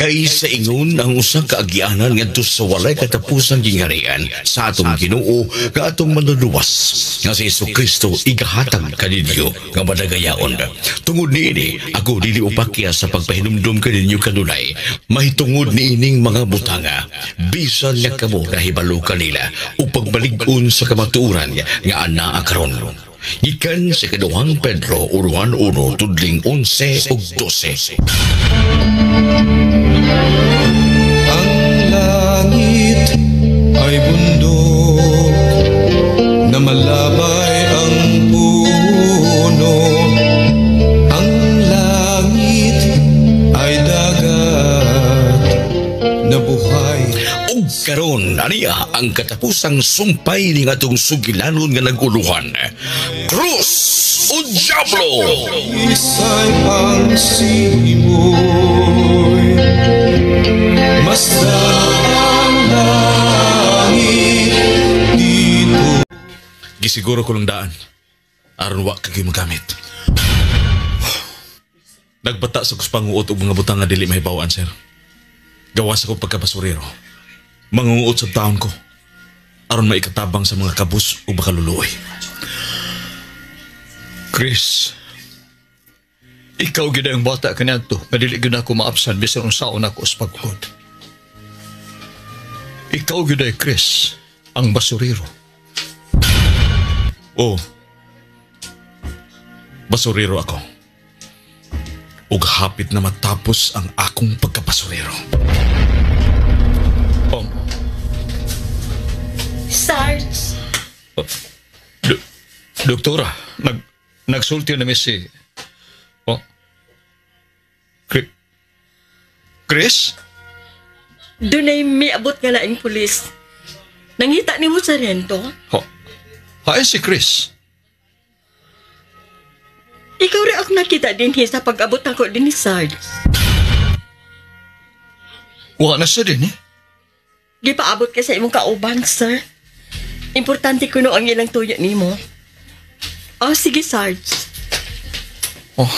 Kay sa ingon ang usa ka agianan ngadto sa walay katapusang gingharian sa atong Ginoo nga atong manluluwas nga si Hesukristo igahatag kaninyo nga madagayaon. Tungod niini ako dili upakya sa pagpahinumdum kaninyo kanunay mahitungod niining mga butanga bisan nga kamo nahibalo kanila ug pagbalig-on sa kamatuoran nga anaa karon. Gikan sa Ikaduhang Pedro 1:1 tudling 11 ug 12. Ang langit ay bundok na malabay ang puno. Ang langit ay dagat na buhay. Ug karon aniya ang katapusang sumpay ni atong sugilanon nga nag-uluhan. Krus o Diablo! Isa'y pangsimoy, masda ang langit dito. Gisiguro ko lang daan, aron wa kagay magamit. Nagbata sa kuspanguot og mga butang nga dili mahibawaan, sir. Gawas akong pagkabasurero. Mangunguot sa taon ko aron maikatabang sa mga kabus o makaluluoy. Chris, ikaw gid ang bata kaniadto nga dili gyud ako maabsan bisan unsaon ako sa pagkod. Ikaw gid ay Chris, ang basurero. Oo. Basurero ako. Ug hapit na matapos ang akong pagkabasurero. Sarge. Doktora, nagsulti na mi si... Oh. Chris? Dunay miabot nga laing pulis. Nangita ni mo sa rento? Ho. Hain si Chris? Ikaw rin ako nakita din sa pag-abot ako din ni Sarge. Wala na siya din eh? Gipaabot ka sa imong kauban, sir. Importante kuno ang ilang tuyo nimo. Oh, sige, Sarge. Oh.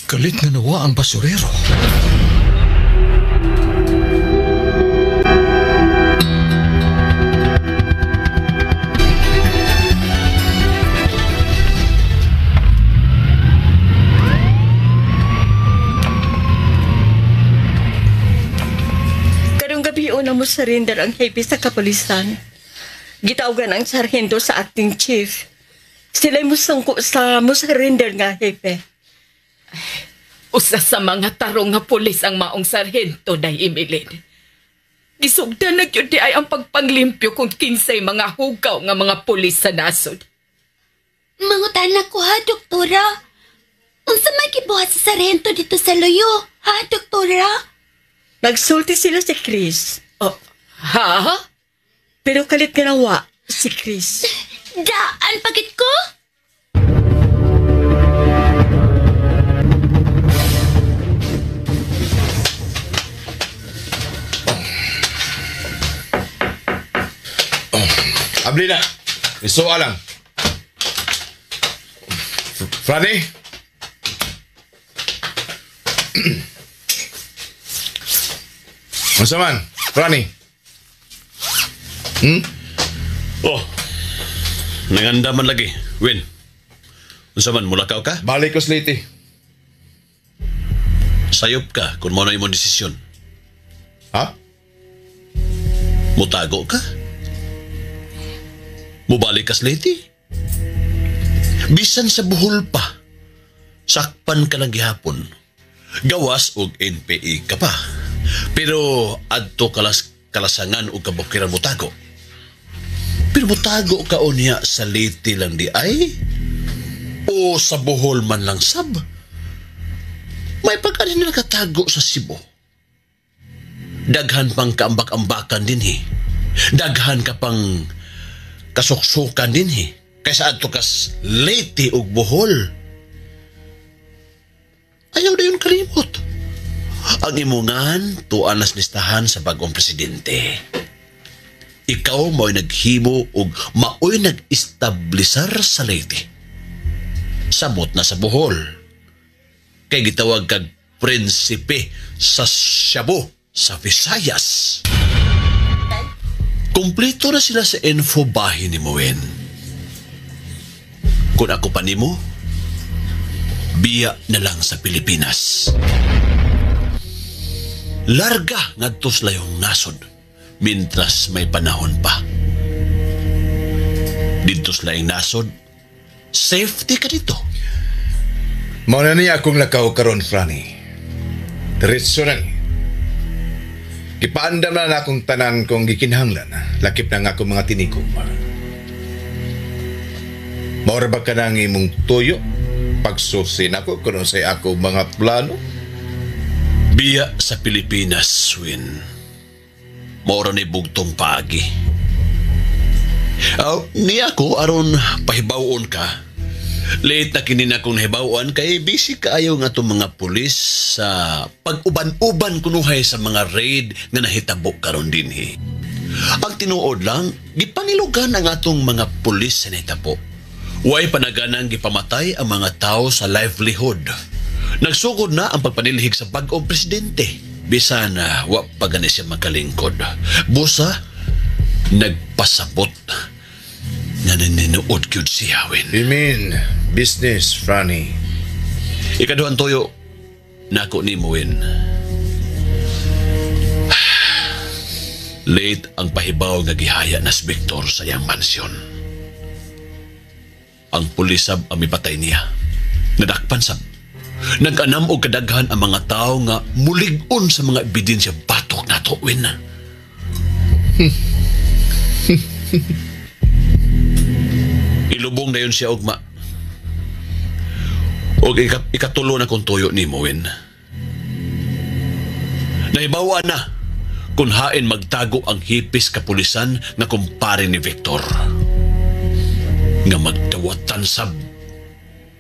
Galit na nawa ang basurero. Una mo surrender ang hepe sa kapulisan. Gitawgan ang sarhento sa acting chief. Sila'y musungko sa mo surrender nga hepe. Ay, usa sa mga tarong nga pulis ang maong sarhento, Day Emilin. Gisugdan na gyud di ay ang pagpanglimpyo kung kinsay mga hugaw nga mga pulis sa nasod. Mangutana ko ha, doktora. Unsa may gibuhat sa sarhento dito sa Luyo, ha, doktora? Nagsulti sila si Chris. Oh, ha? Pero kalit nga nawa si Chris. Daan pagit ko? Oh. Abli na. Isuwa lang. Franny? Unsa man, Franny? Hmm? Oh. Nanganda man lagi, Win. Unsa man, mulakaw ka? Balik ko sa Leyte. Sayop ka kung mo na imong desisyon. Ha? Mutago ka? Mubalik ka sa Leyte? Bisan sa Bohol pa, sakpan ka lang gihapon. Gawas og NPA ka pa. Pero adto kalasangan og kabukiran mutago. Pero mutago ka unya sa Leyte lang di ay? O sa Bohol man lang sab? May pag-ani na nakatago sa Cebu. Daghan pang kaambak-ambakan din he. Daghan ka pang kasuksukan din he. Kaysa adto kas Leyte ug Bohol. Ayaw na yun kalimot. Ang imungan, tuan nas listahan sa bagong presidente. Ikaw mao'y naghimo ug mao'y nag-establisar sa Leyte. Samot na sa Bohol. Kay gitawag kag prinsipe sa Shabu sa Visayas. Kompleto na sila sa info bahin ni Moen. Kung ako pa nimo, biya na lang sa Pilipinas. Larga ngadto sa layong nasod, mintras may panahon pa. Dito sa layong nasod, safety ka dito. Mao na niya akong lakaw karon, Franny. Diretso na ni. Gipaandam na akong tanan kong gikinahanglan. Lakip na nga akong mga tinikom. Maura ba ka na ang imong tuyo? Pagsusin ako kung unsay ako mga plano? Biya sa Pilipinas, Win. Maura ni bugtong paagi. Niya ako aron pahibawon ka. Late na kini na kong nahibawan kay busy kaayo nga itong mga pulis sa pag-uban-uban kunuhay sa mga raid nga nahitabo karon dinhi. Ang tinuod lang, gipangilugan ang atong mga pulis sa nahitabo. Way panaganang gipamatay ang mga tao sa livelihood. Nagsugod na ang pagpanilhig sa bag-ong presidente. Bisan wa pa gani siya makalingkod. Busa, nagpasabot nga naninood gyud siya, Win. You mean business, Franny? Ikaduhang tuyo, nako ni mo, Win. Late ang pahibaw nga gihaya na si Victor sa iyang mansyon. Ang pulisab ang mipatay niya. Nadakpan sab. Nag-anam og kadaghan ang mga tao nga mulig-on sa mga ebidensya batok nato, Win. Ilubong na yun siya, ugma. Og ikatulo na kung tuyo ni mo, Win. Nahibawa na kung hain magtago ang hipis kapulisan nga kumpare ni Victor. Nga magdawatan sa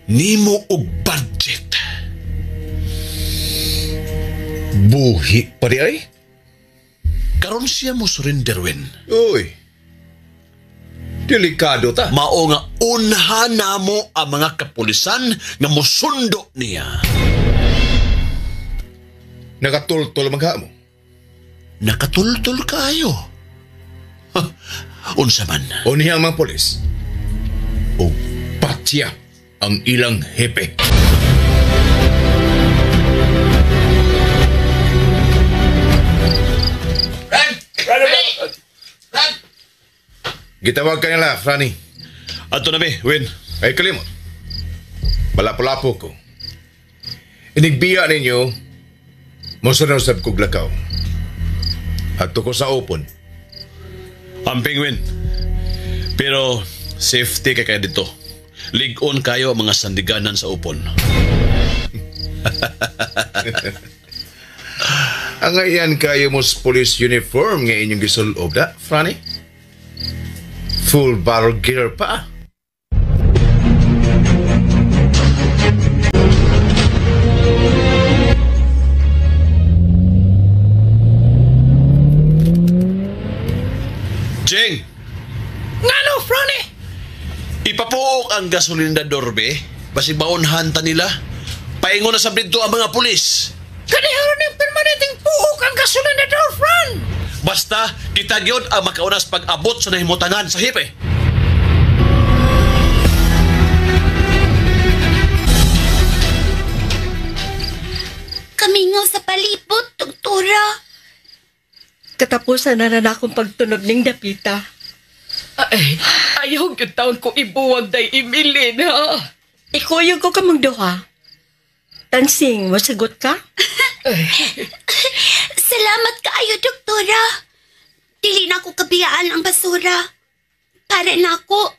nimo og budget. Buhi pa di ay? Karon siya mo surrender, Win. Uy, delikado ta. Mao nga unha namo ang mga kapulisan nga mosundo niya. Nakatultol magha mo? Nakatultol kayo. Unsa man? Unihang mga pulis. O patya ang ilang hepe. Gitawag ka nila, Franny. Ato na mi, Win. Ay, kalimot. Malapo-lapo ko. Inigbiya ninyo, mosunod sa kog lakaw. Adto ko sa open. Amping, Win. Pero safety kay kayo dito. Lig-on kayo ang mga sandiganan sa upon. Ang ayan kayo mo sa police uniform nga inyong gisulob da, Franny? Full battle gear pa. Jeng! Ngano, Franny? Ipapuok ang gasolina dorbe, basi baonhan ta nila. Paingon na sa dito ang mga pulis. Kaniharon yung permanenteng puok ang gasolina door, Fran! Basta, kita gyud ang makaunas pag-abot sa nahimutangan sa hipe. Kamingaw sa palibot, doktora. Katapusan na na akong pagtunog ning dapita. Ay, ayaw gyud taon ko ibuwag day Emilyn, ha? Ikuyog ko kamong duha. Tansing, masagot ka? Salamat kaayo, doktora. Dili na ako kabiyaan ang basura. Para na ako.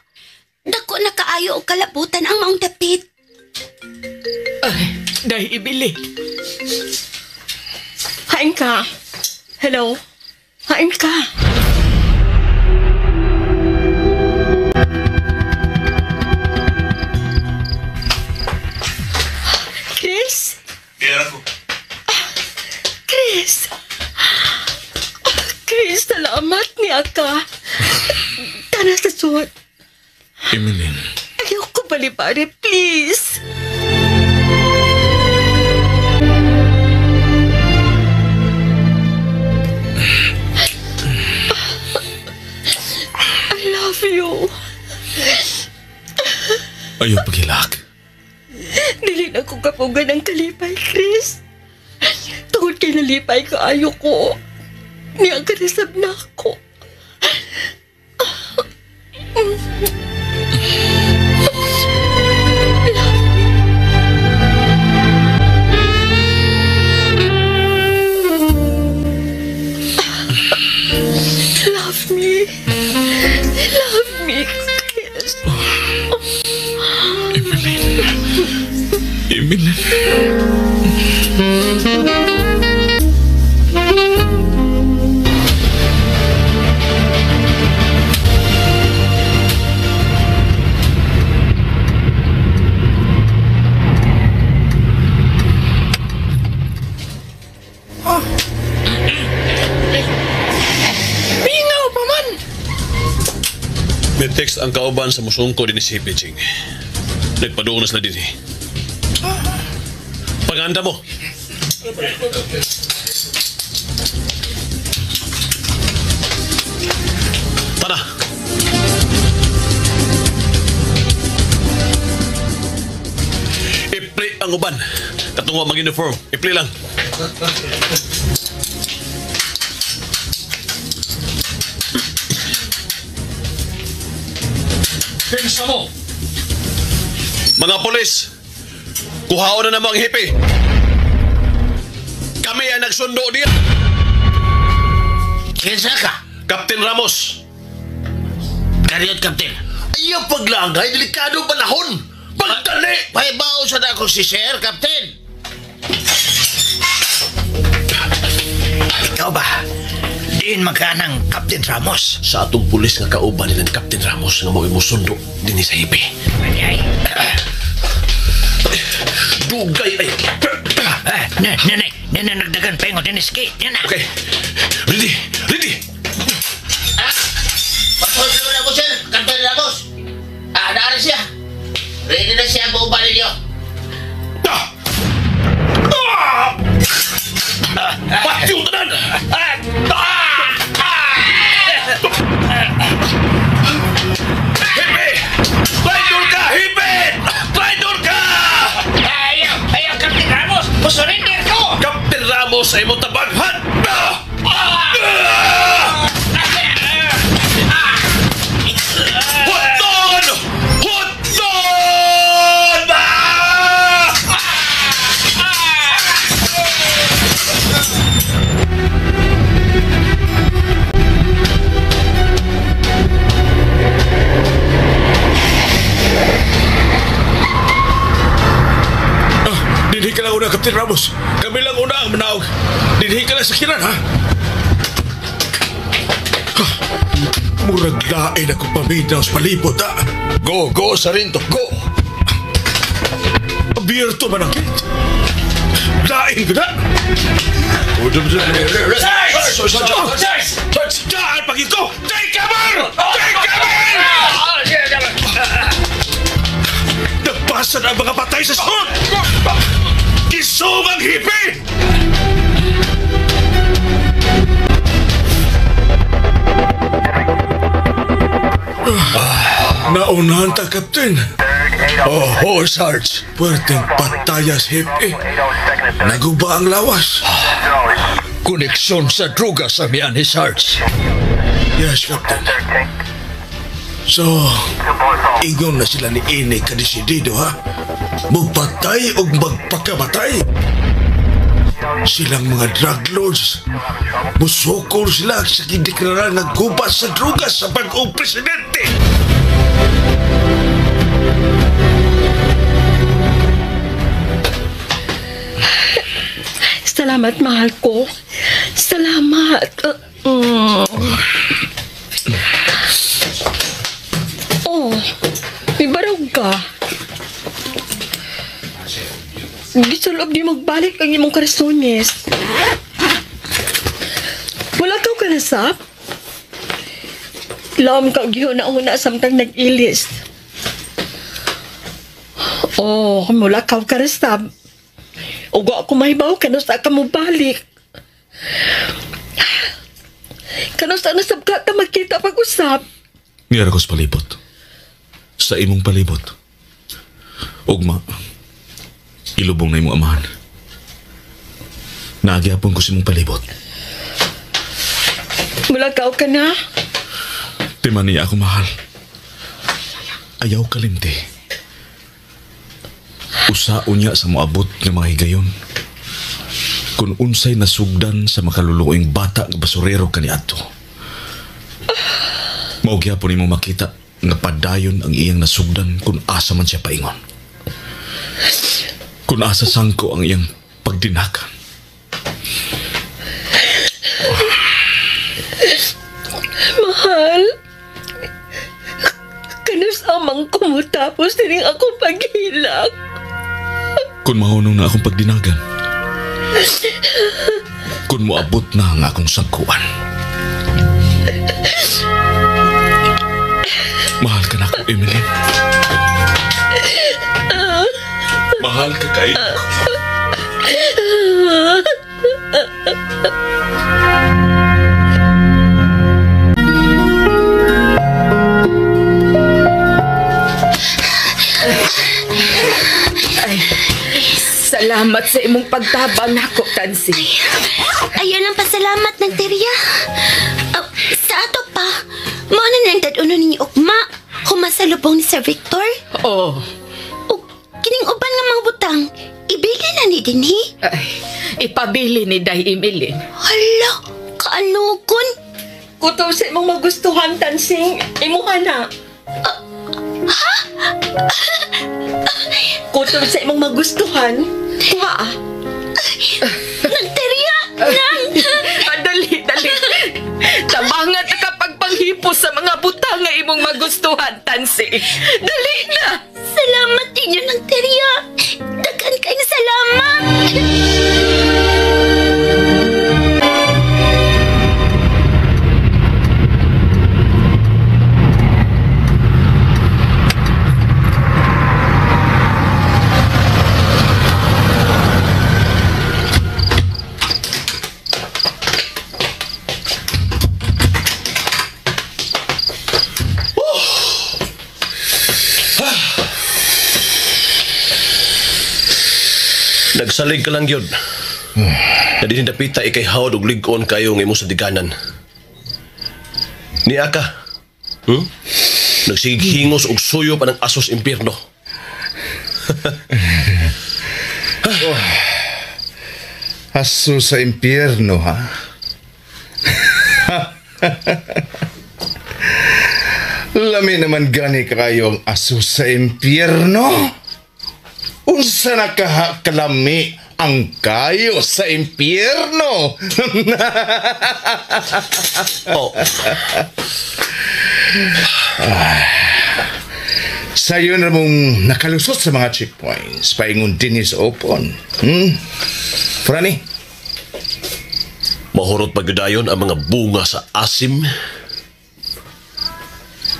Dako na kaayo og kalabutan ang maong dapit. Ay, day Emilyn. Hain ka. Hello? Hain ka. Chris? Diyan ako. Chris! Chris, salamat niya ka. Tara sa suot. Emilyn. Ayoko balibari, please. Ayaw paghilak. Dili na ko kapugan ang kalipay, Chris. Tungod kay nalipay ka ayo ko. Niya karisab na ako. Love me. Love me, Chris. Emeline. Mingaw pa man! May text ang kauban sa musungko din si Piching. Nagpaduong na sila din eh. Paganda mo! Tara! Ipli ang uban. Katungo mag-uniform. Ipli lang. Kinsa mo! Mga polis! Kuhaon na namang hipi! Kami ang nagsundo diya! Kinsa ka? Captain Ramos! Kariyot, Captain. Ayaw paglangay, delikado panahon! Pagdali! Pahibaw sa na ako si Sir, Captain! Ikaw ba? Diin magkanang Captain Ramos. Sa atong pulis nga kauban nila ni Captain Ramos nga mo'y musundo dinhi sa hipi. Ay, ay. Dugay ay. Ne, ne, ne, ne, ne, nagdagan pa yung diniski. Yan na. Okay. Ready, ready. Pasundo na ko, Sir, Captain Ramos. Ah, naara siya. Ready na siya ang buong ninyo. Ah! Ah! Patyo tanan! Ah! Ah! Hipi! Traitor ka! Hipi! Traitor ka! Ayaw, ayaw, Captain Ramos. Musurrender ko. Captain Ramos ay mo tabaghan! Ah! Ah! Hotdog! Hotdog! Ah! Dinhi ka lang una, Captain Ramos. Kami lang una ang manaog. Dinhi ka lang sa kiran, ha? Ha? Murag lain akong paminaw sa palibot, ha? Go, go, Sarento, go! Abierto man ang gate. Lain ko na! Sarge! Sarge! Daan pag ito! Take cover! Take cover! Nagpasan ang mga patay sa suot! Kisong ang hipi! Naunahan ta, Captain. Oh, oh, Sarge. Puwerteng patayas, hipi. Naguba ang lawas. Koneksyon sa droga sa miyan ni Sarge. Yes, Captain. So, ingon na sila ni Ine kadesidido, ha? Mupatay o magpakamatay. Silang mga drug lords. Musukol sila sa kideklarar nga gubat sa droga sa bag-ong presidente. Salamat, mahal ko. Salamat. Oh, may barog ka. Gisulob di magbalik ang imong karasones. Wala ka kanasap? Lam ka gihuna-una samtang nag-ilis. Oh, mula ka karasap. Ugo ako mahibaw, kanusta ka mo balik. Kanusta na sabka ka magkita pag-usap. Ngira ko sa palibot. Sa imong palibot. Ugma, ilubong na imong amahan. Naagyapon ko sa imong palibot. Mulakaw ka na? Tima niya ako, mahal. Ayaw kalimti. Usaon niya sa moabot nga mga higayon. Kung unsay nasugdan sa makaluluoing bata nga basurero kaniadto. Mao gyapon nimo makita nga padayon ang iyang nasugdan kung asa man siya paingon. Kung asa sangko ang iyang pagdinakan. Mahal, kanus amang kumutapos nining akong paghilak. Kung mahunong na akong pagdinagan, kung moabot na ang akong sangkuan. Mahal ka na ako, Emily. Mahal ka kay. Ay, salamat sa imong pagtabang nako, Tansi. Ayaw lang pasalamat ng Terya. Sa ato pa, mao na nang dad-uno ninyo ugma. Humasalubong ni Sir Victor. Oo. O kining uban nga mga butang, ibili na ni dinhi. Ay, ipabili ni Day Emilyn. Hala, kaanugon. Kutob sa imong magustuhan, Tansing. Imuha na. Ha? Kutob sa imong magustuhan. Kuha ah. Nagterya! Nang! Dali, dali. Tabangat na kapag panghipo sa mga butang nga imong magustuhan, Tansi. Dali na! Salamat ninyo ng terya. Daghan kayong salamat. Nagsalig ka lang yun. Na din dapita ikay hawd og lig-on kayo ng imong sandiganan. Niya ka. Nagsighingos og suyo pa ng asos impierno. Oh. Aso sa impierno, ha? Lami naman gani kayo ang aso sa impierno. Unsa na kahakalami ang kayo sa impyerno. Oh. Sayo na mong nakalusot sa mga checkpoints. Paingon din sa open. Franny? Mahurot pagdayon ang mga bunga sa asim.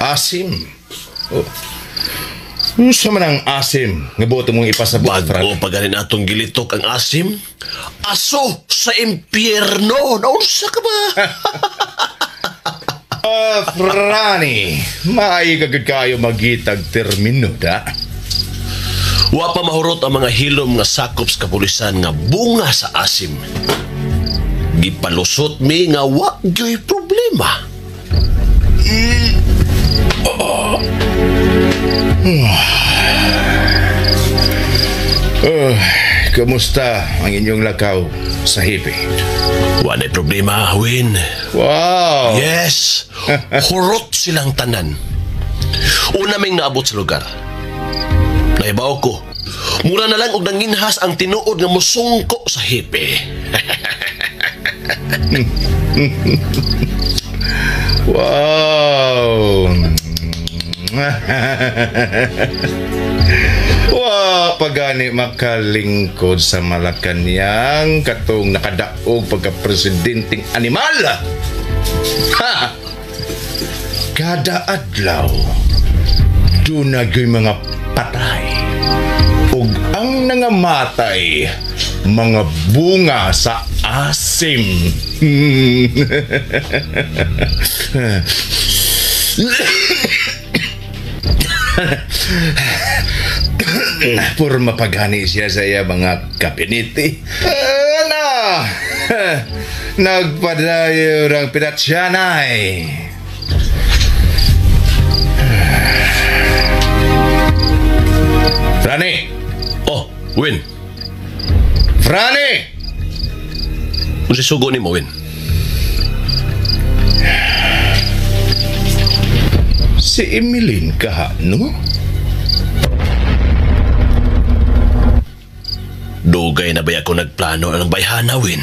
Asim? Oh. Unsa man ang asim nga buot mong ipasabot, Bago pa ganin atong gilitok ang asim, aso sa impyerno. Naunsa ka ba? Franny, maayo ka gud kayo magitag termino, da? Wa pa mahurot ang mga hilom nga sakop sa kapulisan nga bunga sa asim. Gipalusot mi nga wa gyoy problema. Kumusta ang inyong lakaw sa hipi? Wala'y problema, Win. Wow! Yes! Hurot silang tanan. Una ming naabot sa lugar. Naibaw ko. Mura na lang og nanginhas ang tinuod nga musungko sa hipi. Wow! Wa pagani makalingkod sa Malacanang katong nakadaog pagka-presidenteng animal. Ha! Kada adlaw duna gyud mga patay. Ug ang nangamatay mga bunga sa asim. Puro mapaghani siya sa iya mga kabinete. Na! Nagpadayo ng pinatsyanay. Frani! Oh, Win. Frani! Unsa sugo nimo, Win? Si Emeline kaha, no? Dugay na ba ako nagplano ng bayhana, Win?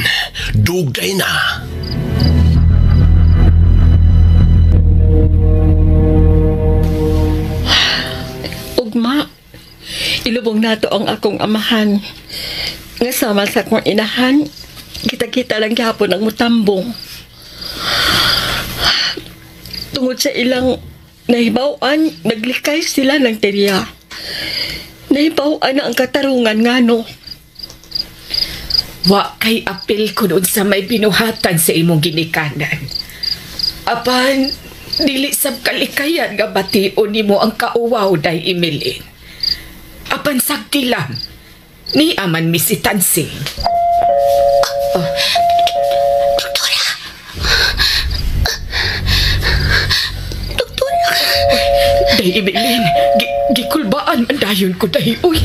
Dugay na! Ugma, ilubong nato ang akong amahan. Nga sama sa akong inahan, kita-kita lang gihapon ang mutambong. Tungod sa ilang nahibaw-an, naglikay sila ng teriya. Nahibaw-an na ang katarungan ngano. Wa kay apil kun unsa may binuhatan sa imong ginikanan. Apan, dili sab kalikayan nga bation nimo ang kauwaw day Emeline. Apan sagdi lang, ni aman mi si Tansing. Oh. Doktora! Doktora! Day Emeline, gikulbaan man dayon ko day. Uy!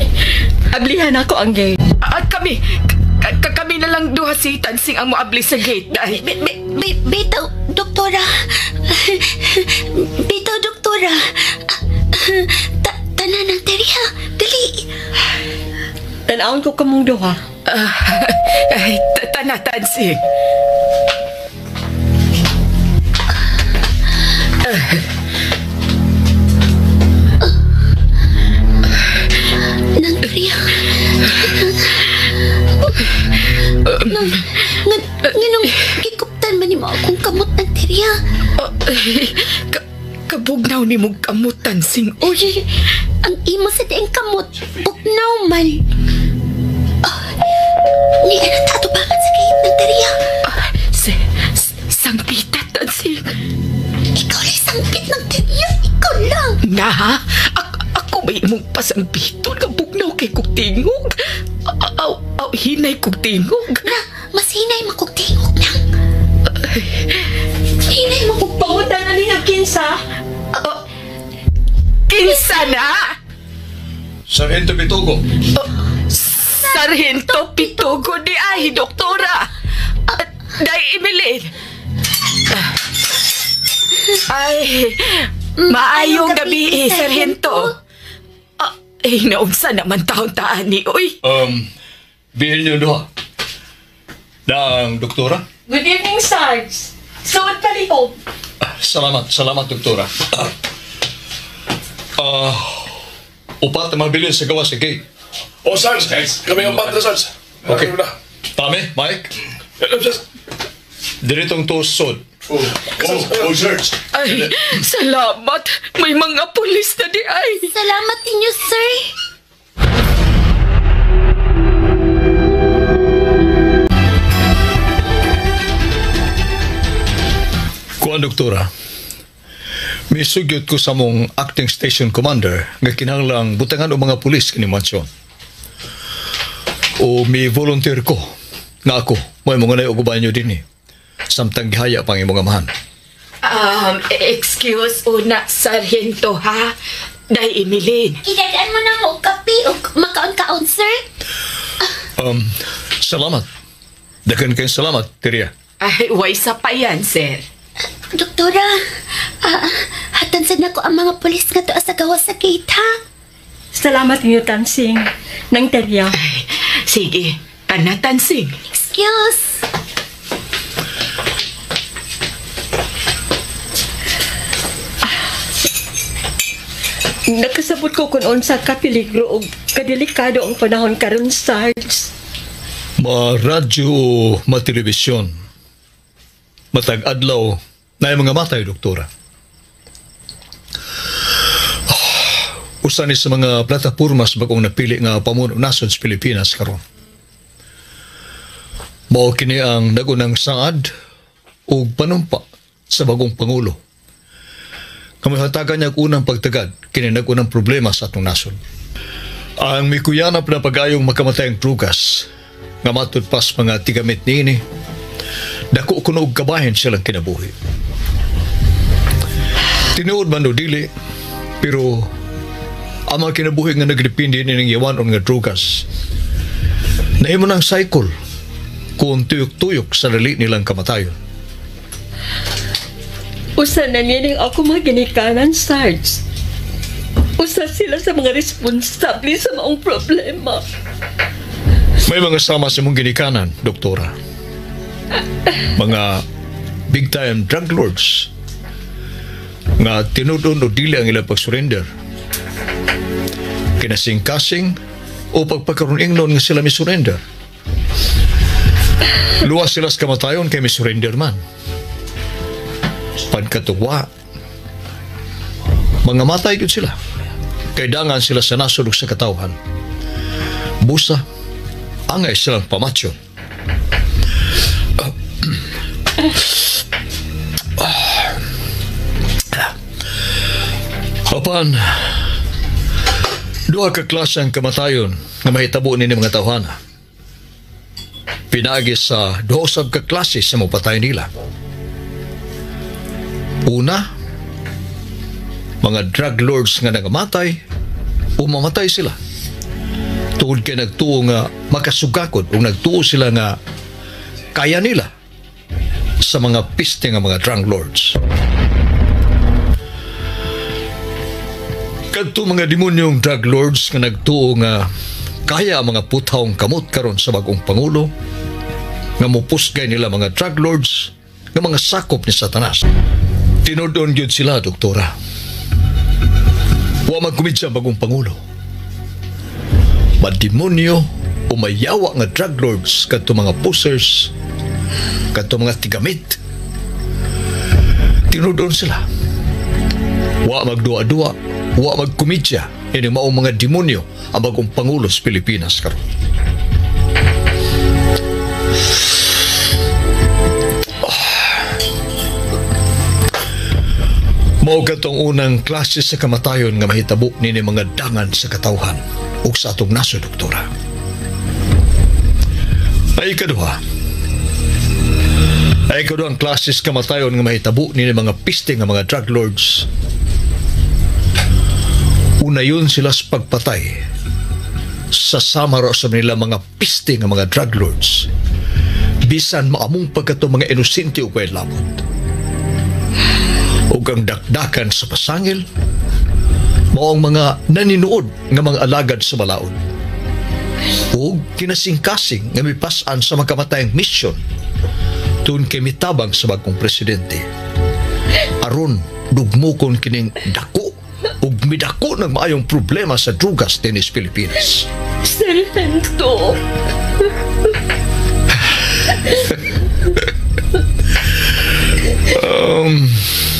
Ablihan ako ang gate. At kami, kami na lang duha si Tansing ang moabli sa gate. Day. Bitaw, doktora. Bitaw, doktora. Tanan ang teriya. Dali. Tanawon ko kamong duha. Ay, tana, Tansing. Nang teriya. Nang, nganong gikuptan man nimo akong kamot ng teriya. Kabugnaw ni mong kamot, Tansing. Uy! Ang imo sa dieng kamot, bugnaw man. Ni ano tatubangan sa gate ng teriya? Sangpita, Tansing. Ikaw lang sangpit ng teriya. Ikaw lang. Na, ako may imong pasangpiton nga bugnaw kay kog tingog. Aw, aw, hinay kog tingog. Na, mas hinay makog tingog lang. Hinay makog Pangutan na niya, kinsa? Kinsa na? Sargento Pitugo. Sargento Pitugo di ay, doktora. Day Emeline. Ay, maayong gabi, Sargento. Ay, naunsa naman taon-taan ni, uy. Bihin niyo duha. Dang, doktora. Good evening, Sarge. Suod palihog. Salamat, salamat, doktora. Upat na mabilis sa gawa sa gate. Oh, Sarge! Kami ang patra, Sarge. Okay. Tami, Mike? Diritong tusod. Oh, Sarge. Ay, salamat. May mga pulis na di ay. Salamat ninyo, sir. Kuan, doktora. Misugyot ko sa mong acting station commander nga kinahanglang butangan og mga pulis kini mansyon. O mi volunteer ko nga ako may mga nay og uban dinhi. Samtang gihaya pang imong amahan. Excuse una, Sargento, ha? Day Emeline. Idadaan mo na mo og kape o makaon-kaon, sir. Salamat. Daghan kayong salamat, Tiria. Ay, way sa pa yan, sir. Doktora, hatan sad nako ang mga pulis nga tuwa sa gawas sa gate, ha? Salamat ninyo, Tansing. Nang Terya. Ay, sige, tana, Tansing. Excuse. Nakasabot ko kung unsa kapeligro o kadelikado ang panahon karon, Sarge. Ma-radyo o ma-telebisyon. Matag-adlaw na yung mga matay, doktora. Usa ni sa mga platapormas bagong napili nga pamuno nasod sa Pilipinas karon. Mao kini ang nagunang saad ug panumpa sa bagong pangulo. Kamahatagan niya ang unang pagtagad kini nagunang problema sa atong nasod. Ang mikuyanap na pag-ayong makamatay ang drugas, nga matud pas mga tigamit niini, dako kuno og kabahin silang kinabuhi. Tinuod man o dili, pero ang mga kinabuhi nga nagdepende nining yawanon nga drugas, nahimo ng cycle kung tuyok-tuyok sa dali nilang kamatayon. Usa na nining ako mga ginikanan, Sarge. Usa sila sa mga responsable sa maong problema. May mga sama sa mong ginikanan, doktora. Mga big-time drug lords nga tinud-on o dili ang ilang pag-surrender. Kinasing-kasing o pagpakaroon ingnon nga sila mi-surrender. Luwas sila sa kamatayon kay mi-surrender man. Pagkatuwa, mga matay gyud sila. Kay dangan sila sa nasod ug sa katawhan. Busa, angay silang pamatyon. Apan, duha ka klase ang kamatayon nga mahitabo nini mga tawhana. Pinaagi sa duha usab ka klase sa mopatay nila. Una, mga drug lords nga nagamatay o mamatay sila. Tungod kay nagtuo nga makasugakod o nagtuo sila nga kaya nila sa mga piste nga mga drug lords. Kadto mga demonyong drug lords nga nagtuo nga kaya ang mga puthawng kamot karon sa bagong pangulo, nga mupusgay nila mga drug lords nga mga sakop ni Satanas. Tinudon gyud sila, doktora. Wa magkumidya ang bagong pangulo. Mademonyo o mayawa nga drug lords kadto mga pusers, kadto mga tigamit. Tinudon sila. Wa magduwa-duwa, wa magkumidya ini maong mga demonyo ang bagong pangulo sa Pilipinas karon. Mao katong unang klase sa kamatayon nga mahitabo nini mga dangan sa katawhan ug sa atong nasod, doktora. Ay ikaduha. Ay ikaduhang klase sa kamatayon nga mahitabo nini mga piste nga mga drug lords. Una yun sila sa pagpatay sa samaro sa nila mga piste nga mga drug lords. Bisan maamong pagkato mga inosente o kway labot. Ug ang dakdakan sa pasangil, mao ang mga naninuod nga mga alagad sa balaod. Ug kinasingkasing nga mipas-an sa makamatayang misyon tun kay mitabang sa bagong presidente. Aron dugmukon kining dako ug midako ng maayong problema sa drugas dinis Pilipinas. Sargento.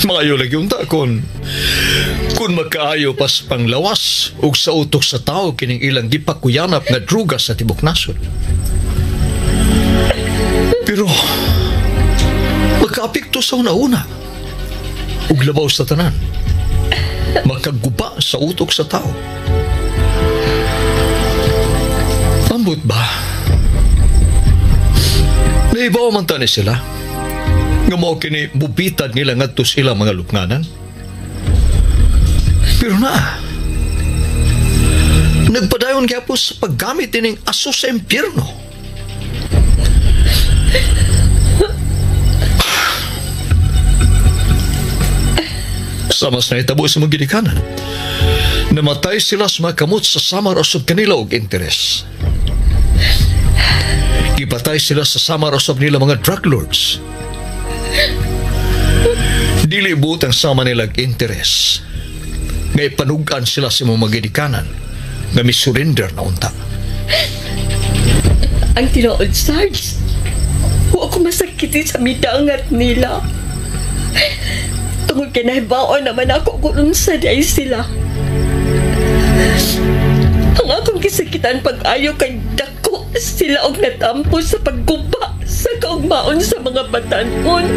Maayo lagi unta kon makaayo pas panglawas ug sa utok sa tao kining ilang gipakuyanap nga druga sa tibok nasod. Pero makaapekto sa una-una ug labaw sa tanan, makaguba sa utok sa tao. Ambot ba? Naibaw man tani sila nga mao kini mubitad nila ngadto sa ilang mga lupnganan. Pero na, nagpadayon gyapon sa paggamit ining aso sa impyerno. Sa mas nahitabo sa mga ginikanan, namatay sila sa mga kamot sa samar usab kanila og interes. Gipatay sila sa samar usab nila mga drug lords. Dili buot ang sama nilang interes. Nga ipanugan sila sa mga ginikanan nga misurrender na unta. Ang tinuod, Sarge, wa ko masakiti sa midangat nila. Tungod kay nahibaon naman ako kung unsa di ay sila. Ang akong kisakitan pag-ayo kay dako sila og natampo sa pagguba sa kaugmaon sa mga batan-on.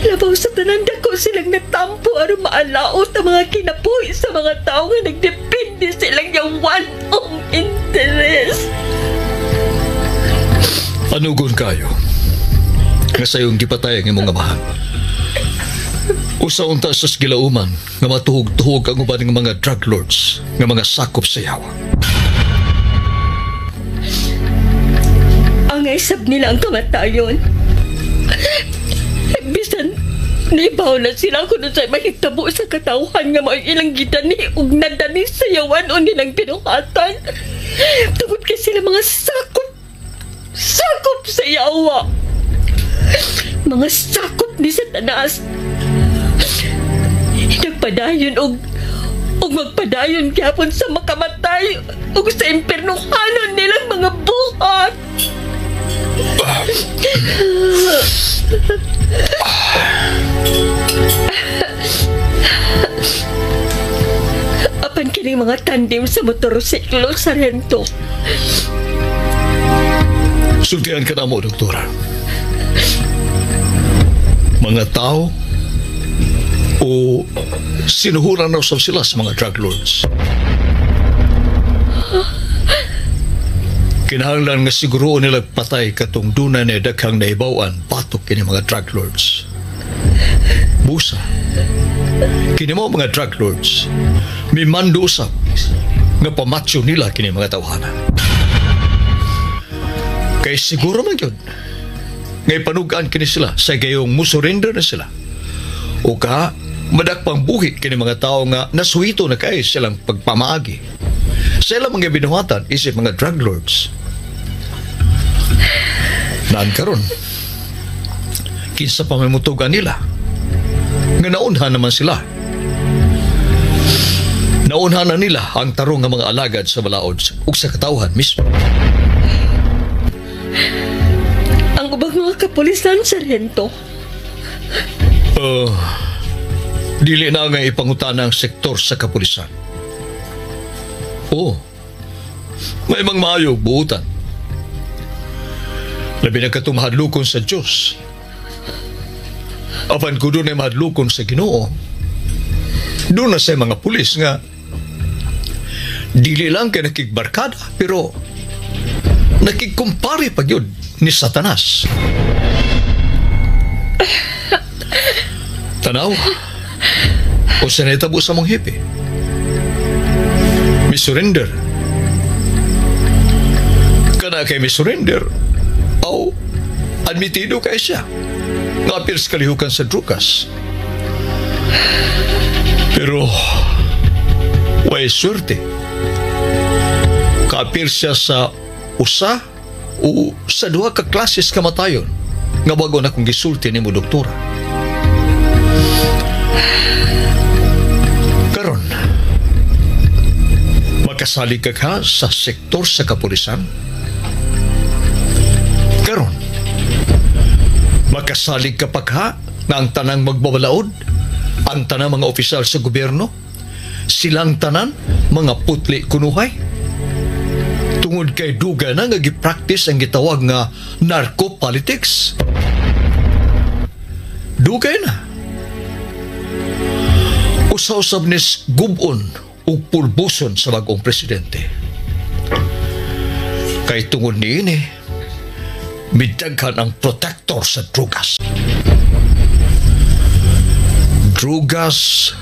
Labaw sa tanan dako silang natampo aron maalaot ang mga kinabuhi sa mga tawo nga nagdepende silang yawan-on. Anugon kayo nga sayong gipatay ang imong amahan. Usa unta sa gilauman nga matuhog-tuhog ang uban nga mga drug lords nga mga sakop sa yawa. Ang isab nila ang kamatayon. Bisan nibaw na sila kung sa mahitabo sa katawhan nga mao'y ilang gidani ug nadani sa yawan o nilang binuhatan. Tungod kay sila mga sakop, sakop sa yawa. Mga sakop ni Satanas. Nagpadayon og magpadayon gyapon sa makamatay ug sa impernohanon nilang mga buhat. Apan kining mga tandem sa motorsiklo, Sargento. Sultian ka na mo, Doktora. Mga tao o sinuhuran na usab sila sa mga drug lords. Kinahanglan nga siguro nila patay katong dunay na daghang naibawan batok kini mga drug lords. Busa, kini mo mga drug lords, may mando usab nga pamatsyo nila kini mga tawhana. Kay siguro man yun, nga ipanugaan kini sila sa gayong musurrender na sila. O ka, madakpang buhi kini mga tao nga nasuhito na kay silang pagpamaagi. Sila mga binuhatan isip mga drug lords. Naan karon, kinsa pa may mutugan nila, nga naunhan naman sila. Naunhan na nila ang tarong nga mga alagad sa balaod ug sa katawhan mismo. Ang ubang mga kapulisan, Sargento. Dili na nga ipangutana ang sektor sa kapulisan. Oh, may mga maayo buutan. Labi na katong mahadlokon sa Diyos. Apan kung doon ay mahadlokon sa Ginoo, doon na sa mga pulis nga dili lang kay nakigbarkada, pero nakigkumpare pag yun ni Satanas. Tanaw, o sa naitabo sa mong hipi. Mi-surrender. Kana kay mi-surrender, aw, admitido kay siya. Ngapir sa kalihukan sa drugas. Pero, way swerte. Kaapir siya sa usa o sa duha ka klases kamatayon nga bago na kong gisulti ni mo, doktora. Karon, makasalig ka sa sektor sa kapulisan? Karon, makasalig ka pa ka na ang tanang magbabalaod, ang tanang mga opisyal sa gobyerno, silang tanan mga putli kunuhay? Tungod kay duga na nga gi-practice ang gitawag nga narco-politics. Dugay na. Usa-usab nis gubon ug pulbuson sa bagong presidente. Kay tungod niini, midaghan ang protector sa drugas. Drugas,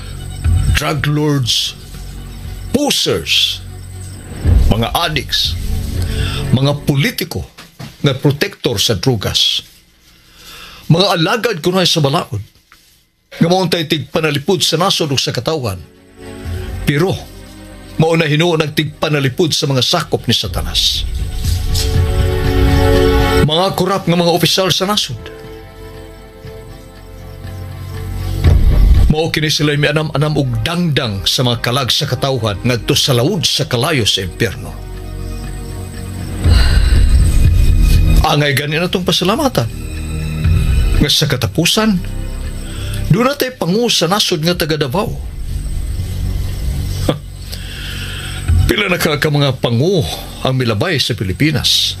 drug lords, posers, mga addicts, mga politiko nga protector sa drugas, mga alagad kunay sa balaod, nga mauntay tigpanalipod sa nasod ug sa katawan, pero mao na hinuon ang tigpanalipod sa mga sakop ni Satanas. Mga korap nga mga opisyal sa nasod, mao kini sila mianam-anam og dangdang sa mga kalag sa katawhan ngadto sa lawod sa kalayo sa impyerno. Angay gani na itong pasalamatan. Nga sa katapusan, doon na tayo pangu sa nasod nga taga Davao. Pila na ka mga pangu ang milabay sa Pilipinas.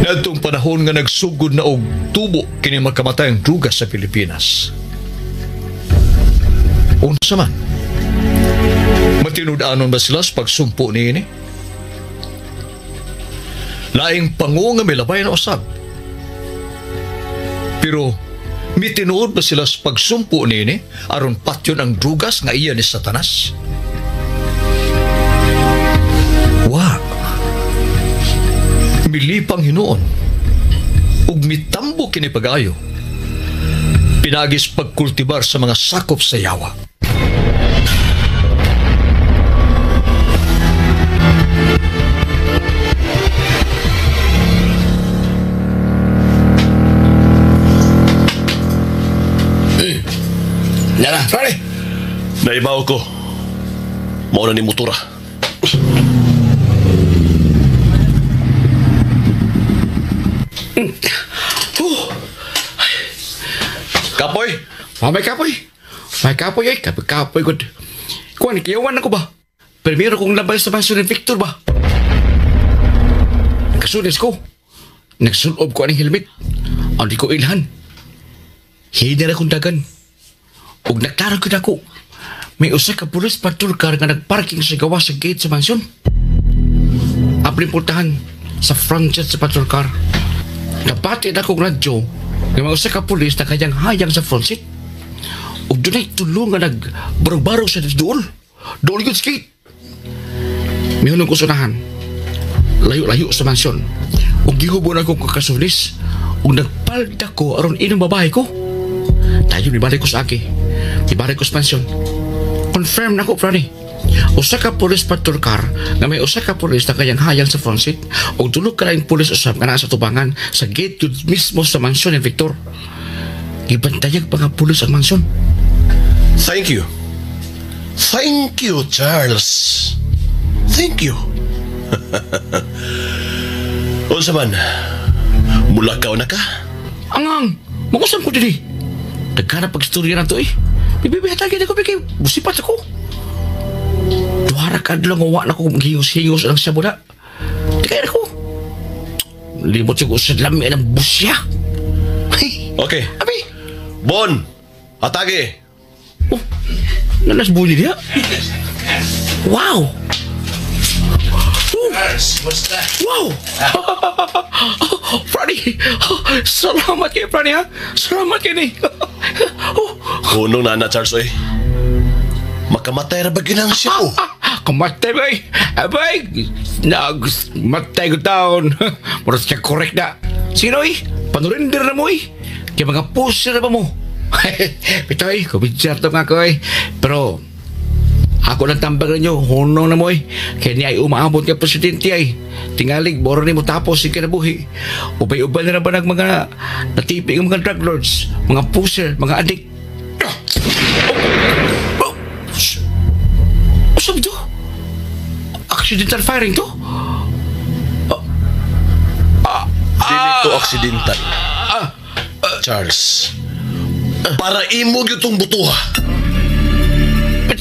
Nadtong panahon nga nagsugod na og tubo kini makamatay ang druga sa Pilipinas. Unsa man? Matinud-anon ba sila sa pagsumpo niini? Laing pango nga milabay na usab. Pero mitinuod ba sila sa pagsumpo nini aron patyon ang drugas nga iya ni Satanas? Wa. Milipang hinuon ug mitambo kini pag-ayo. Pinagis pagkultibar sa mga sakop sa yawa. Nara, pare. Naibaw ko. Mao na ni motora. Kapoy. May kapoy. May kapoy ay. Kapoy good. Kuan, kiyawan ako ba? Primero kong labay sa mansyon ni Victor ba? Nagkasunis ko. Nagsulob ko aning helmet. Ang di ko ilhan. Hinira kong dagan. Ug nagtarag ko na ako. May usa ka pulis patrol car nga nagparking sa gawas sa gate sa mansyon. Aplimportahan sa front seat sa patrol car. Nabati na akong radyo nga may usa ka pulis na kanyang hayang sa front seat. Ug dunay tulo nga nagbarog-barog sa duol. Duol yun sa gate. Mihunong ko sunahan. Layo-layo sa mansyon. Ug gihubon ako kakasulis. Ug nagpalda ko aron inong babae ko. Tayo nibalik ko sa aki. Ibalik ko sa mansyon. Confirm na ko, Franny. Usa ka pulis patrol car na may usa ka pulis na kanyang hayang sa front seat o dulog ka laing pulis usab nga naa sa tubangan sa gate yun mismo sa mansyon ni Victor. Gibantayag pa nga pulis ang mansyon. Thank you. Thank you, Charles. Thank you. Unsa man, mulakaw na ka? Angang, makusam ko dili. Nagkana pag-istorya na to eh. Bibihatagin ako, bigay. Busipat ako. Duhara ka lang, uwa na ko. Hingos-hingos lang siya muna. Di kaya ako. Limot yung usad lami ng busya. Okay. Abi. Bon, atake. Oh, nalas bunyi niya. Wow. Wow! Franny! Salamat kayo, Franny, ha? Salamat kayo ni. Hunong na na, Charles, oy. Makamatay ra ba ginang siya, oh? Kamatay ba, eh? Abay! Nagmatay ko taon. Mura siya correct na. Sino, eh? Panurinder na mo, eh. Kaya mga puser na ba mo? Pitoy, kumidyar to nga ko, eh. Pero, ako lang tambag ninyo, hunong na mo eh. Kaya niya ay umaabot ka presidente ay. Tingalig, boro ni mo tapos yung kinabuhi. Ubay-ubay na ba ng mga natipi ng mga drug lords, mga pusher, mga addict. Usap to? Accidental firing to? Dili to accidental. Charles, para imo gyud tong butuha.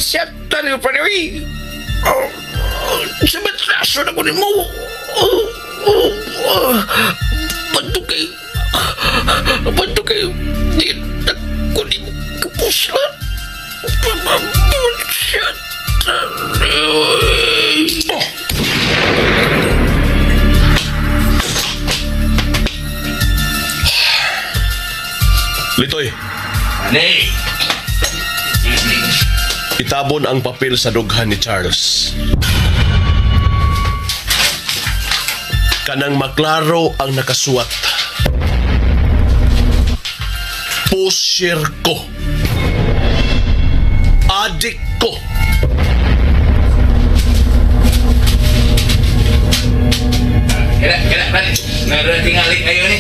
Siya tayo pa niyo. Sa matraso na ko ni mo. Banto kayo. Di na ko ni mo kapuslan. Siya tayo. Litoy. Ani. Itabon ang papel sa dughan ni Charles. Kanang maklaro ang nakasuwat. Pusher ko. Adik ko. Kira, man. Narating alik kayo ni.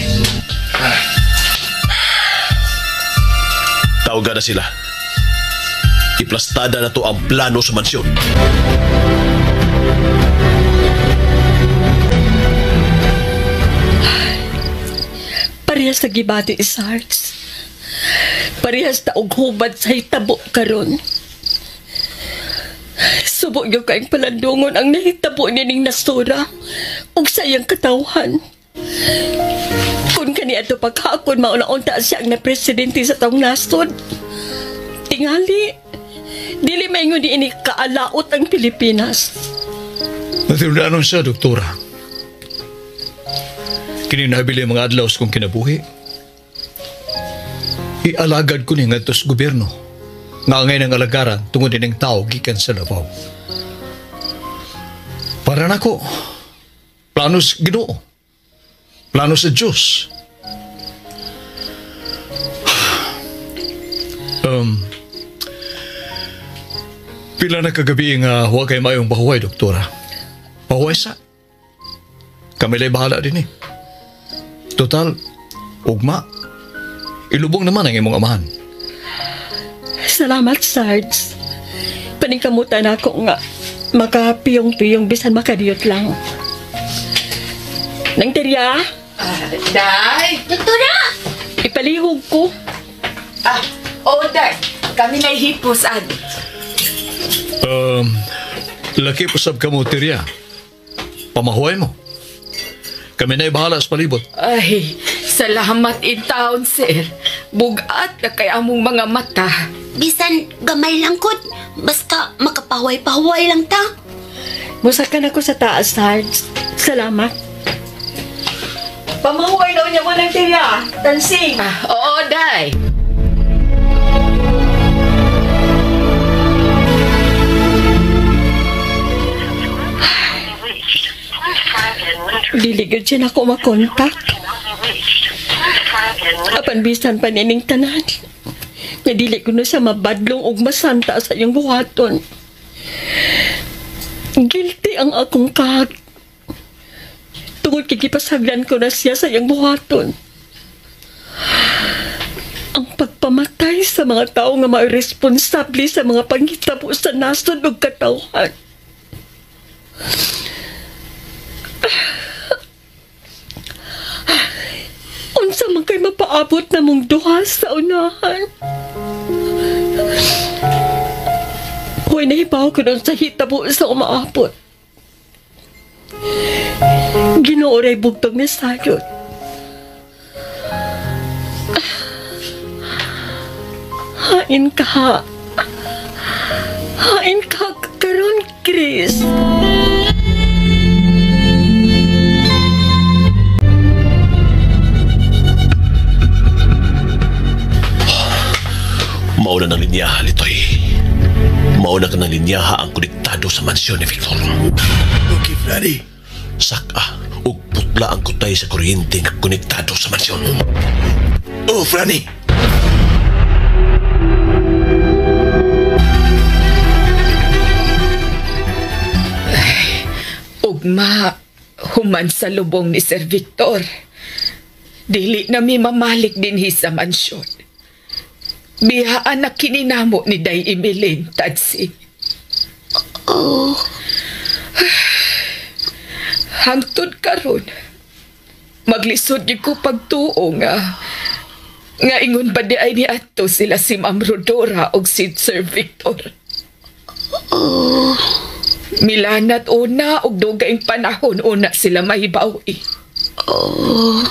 Tawga na sila. Iplastada na to ang plano sa mansyon. Parehas na gibati, Sarge. Parehas na og hubad sa hitabo karon. Subo gyud kaayong palandungon ang nahitabo nining nasura ug sa iyang katawhan. Kung kaniadto pagkakon mauna-unta siya ang na-presidente sa taong nasod. Tingali, dili maingon ni ini kaalaot ang Pilipinas. Matinudanon siya, doktora. Kini nabili mga adlaw sa kong kinabuhi. Ialagad ko ni ngadto sa gobyerno. Nga angay ng alagaran tungod din ng tao gikan sa Davao. Para nako, plano sa Ginoo. Plano sa Diyos. Pila na kagabi nga huwag kay mayong bahuay, doktora. Bahuay sa. Kami la'y bahala din eh. Total, ugma. Ilubong naman ang imong amahan. Salamat, Sarge. Paningkamutan ako nga makapiyong-piyong bisan makadiyot lang. Nang Terya? Day! Doktora! Ipalihog ko. Oo, Day. Kami nahihipos, Adi. Laki po sab ka mo, Terya. Pamahuay mo. Kami na'y bahala sa palibot. Ay, salamat in town, sir. Bugat na kay among mga mata. Bisan gamay lang kod. Basta makapahuway-pahuway lang ta. Musakan ako sa taas, Sarge. Salamat. Pamahuway daw niya mo ng Terya. Tansing. Oo, Day. Dili gyud siya nako makontak. Apan bisan pa nining tanan. Nga dili ko na siya mabadlong og masanta sa iyang buhaton. Guilty ang akong kag. Tungod kay gipasagdan ko na siya sa iyang buhaton. Ang pagpamatay sa mga tao nga mairesponsable sa mga panghitabo sa nasod ug katawhan. Unsa man kay mapaabot na mong duha sa unahan. Hoy, nahibaw ko doon sa hitabo sa umaabot. Ginoo ray bugtong ni sayot. Hain ka. Hain ka karon, Chris. Mauna ng linya, Litoy. Mauna ka ng linya ang konektado sa mansyon ni Victor. Okay, Freddy. Saka, ug putla ang kutay sa kuryente nga konektado sa mansyon. Oh, Franny. Ay, ugma, human sa lubong ni Sir Victor. Dili na mi mamalik dinhi sa mansyon. Biyaan na kininamo ni Day Emeline, Tansing. Oh. Hangtod karon, maglisod gyud ko pagtuo nga ingon ba di ay niadto sila si Ma'am Rodora og si Sir Victor. Oh. Milanat una og dugayng panahon una sila mahibaw-i. Oh.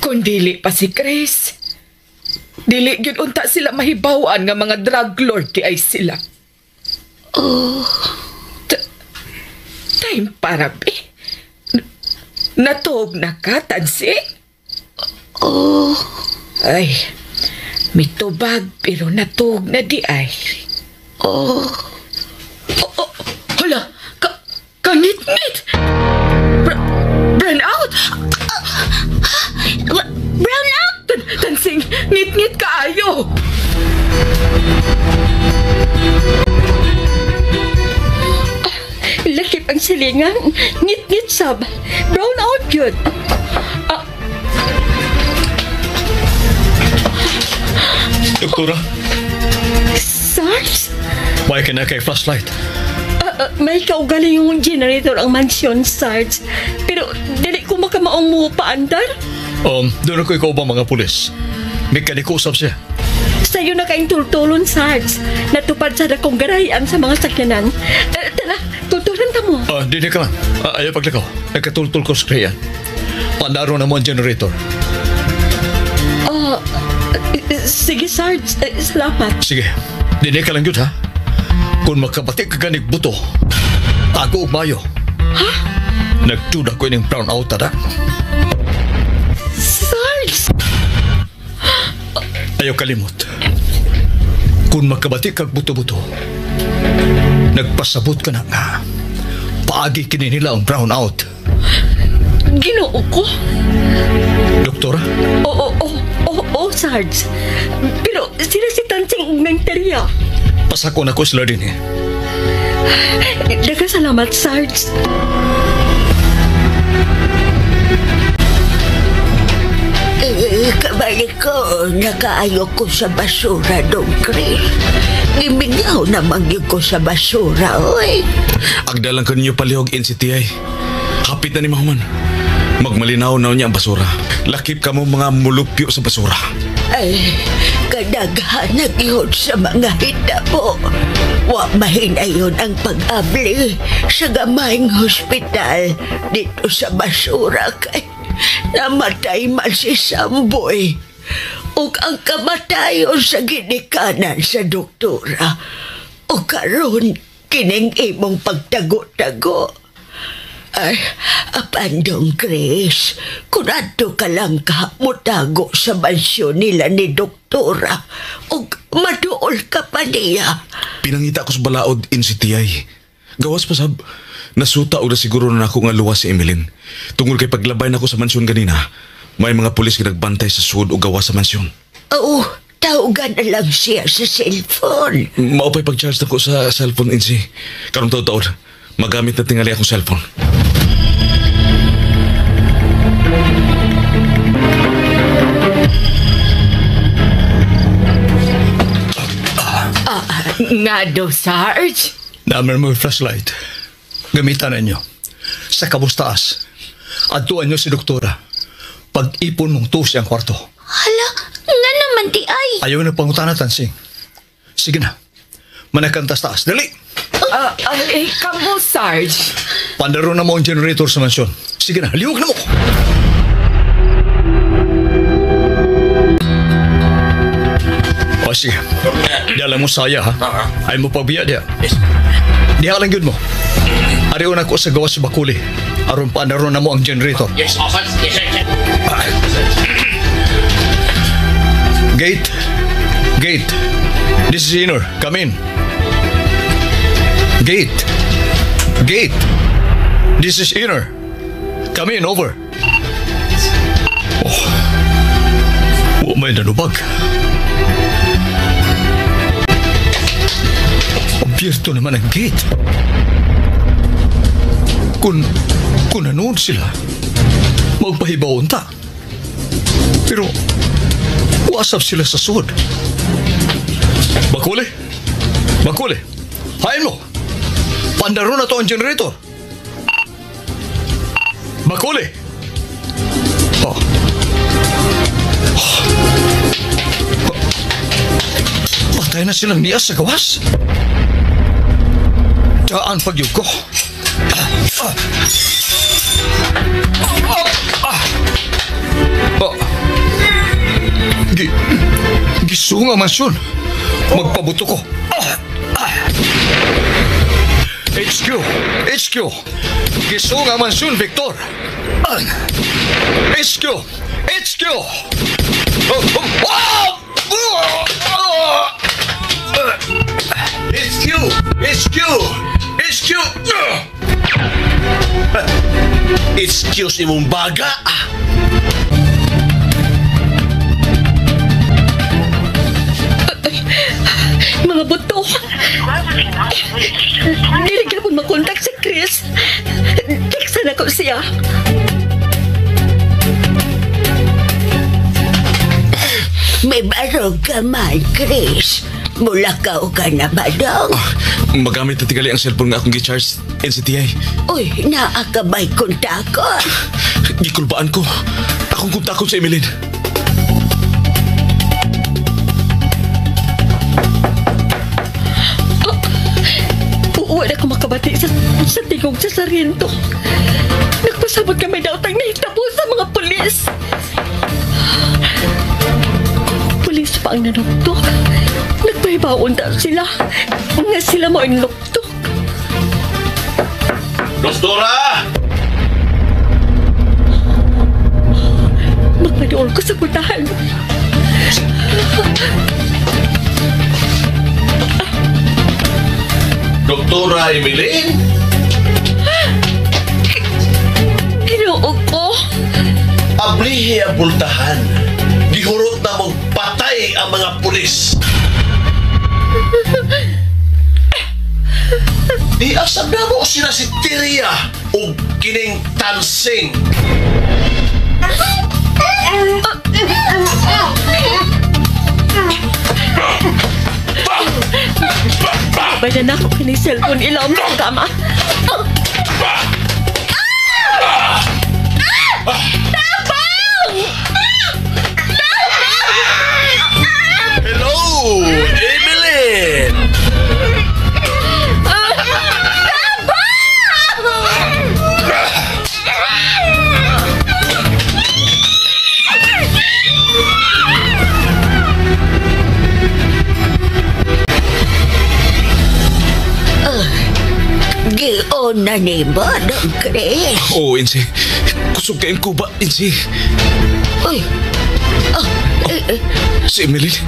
Kun dili pa si Chris, dili gyud unta sila mahibaw-an nga mga drug lord di ay sila. Oh. Time para be. Natuog na ka, Tansing? Oh. Ay, mitubag pero natuog na di ay. Oh. Oh, oh, hala, kangit-ngit! Brown out! Brown out? Tansing, ngit-ngit kaayo! Lakip ang silingan. Ngit-ngit sab. Brown out yun. Doktora? Sarge? May ka na kay flashlight. May kaugaling yung generator ang mansyon, Sarge. Pero dili ko makamaong mo paandar. Doon ako ikaw ba mga pulis? May kanikusap siya. Sa'yo na kayong tultulon, Sarge. Natupad sa dakong garayan sa mga sakyanan. Tara, tultulan ka mo. Dili ka lang. Ayaw paglakaw. Nagkatultul ko sa kriyan. Pandaro na mo ang generator. Sige, Sarge. Salamat. Sige. Dili ka lang yun, ha? Kung makabati ka ganig buto, tago og mayo. Ha? Nagtuda ko ining brown out, ha? Ayaw kalimot. Kung makabati kag buto-buto, nagpasabot ka na nga. Paagi kini nila ang brown out. Ginoo ko? Doktora? Oo, Sarge. Pero sila si Tansing ug Menteria. Pasako na ko sila din eh. Daghang salamat, Sarge. Kabalik ko, nakaayo ko sa basura, Dong Chris. Gimingaw naman yun ko sa basura, oy. Agdalang ko ninyo palihog NCTI. Hapit na ni Mahuman. Magmalinaw na niya ang basura. Lakip ka mo mga mulupyo sa basura. Ay, kadaghan yun sa mga hitabo. Wa mahinayon ang pag-abli sa gamayng hospital dito sa basura kay namatay man si Samboy. Ug ang kamatayon sa ginikanan sa doktora. O karon kining imong pagtago-tago. Ay, apandong Chris, kung adto ka lang ka mutago sa mansyon nila ni doktora, ug maduol ka pa niya. Pinangita ko sa balaod NCTI. Gawas pa sab, nasuta o na siguro na ako nga luwas si Emeline. Tungol kay paglabay na ko sa mansyon ganina, may mga pulis nga nagbantay sa sud o gawas sa mansyon. Oo, tawagan na lang siya sa cellphone. Maupay pag-charge na ko sa cellphone, NC. Karong taon-taon, magamit na tingali akong cellphone. Nga do, Sarge. Namer mo yung flashlight. Gamitan ninyo. Sa kabustaas. Adtuan nyo si doktora. Pag-ipon mong tusi ang kwarto. Hala, nga naman di ay. Ayaw na pangutana, Tansing. Sige na. Manakantas taas. Dali! Kamo, Sarge. Pandaro na mo ang generator sa mansyon. Sige na, liwag na mo! O sige. Dala mo saya, ha? Ay mo pagbiya diya. Diha lang yun mo. Ariw na ko sa gawas sa Bakuli. Aron pandaro na mo ang generator. Yes, yes, sir. Gate. Gate. This is Inor. Come in. Gate. Gate. This is Inor. Come in, over. Oh. Oh, may nanubag. Abierto naman ang gate. Kung nanood sila, magpahibaon ta. Pero, wasap sila sa sud. Bakuli! Bakuli! Hain mo! Pandaro na to ang generator! Bakuli! Oh. Oh. Patay na silang niya sa gawas. Daan pagyug ko. Gisunga mansyon. Magpabuto ko. HQ! HQ! Gisunga mansyon, Victor! HQ! HQ! HQ! HQ! HQ! Excuse imong baga! Mga buto. Dili gyapon makontak si Chris. Teksan ako siya. May barog ka man, Chris. Mulakaw ka na ba dong? Magamit na tingali ang cellphone nga akong gi-charge NCTI. Uy, naa ka ba'y kontakon? Gikulbaan ko. Akong kontakon sa Emeline. Wala ko makabati sa tingog sa sarento. Nagpasabot kami daw tayong nahitabo sa mga pulis. Pulis pa ang nanuktok. Nagpahibaon daw sila. Nga sila mo ang luktok. Doktora! Magpadool ko sa putahan. Doktora Emeline? Ginoo ko. Ablihi ang bultahan. Gihurot na mong patay ang mga pulis. Iasab na mo sila si Tiria o kining Tansing. Bayan na ako kining cellphone ilawom sa kama. Tabang! Hello, Emeline! Gion na ni mo, Dong Chris. Oo, Insi. Kusog kayong kuba, Insi. Uy. Oh, Si Emeline.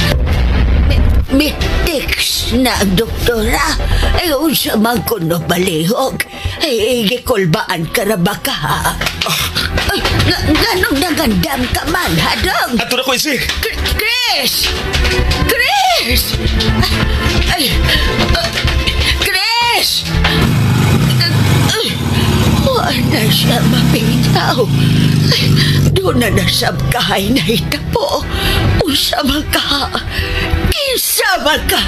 May text na ang doktora. Ay, unsa man kuno balihog. Ay, gikulbaan ka ra ba ka, ha? Ay, nganong nagandam ka man, ha, Dong? Ato na ko, Insi. Chris! Chris! Ay, Chris! Wala na siya mapinaw. Ay, doon na nasabkahay na itapo. Unsa man ka? Kinsa man ka?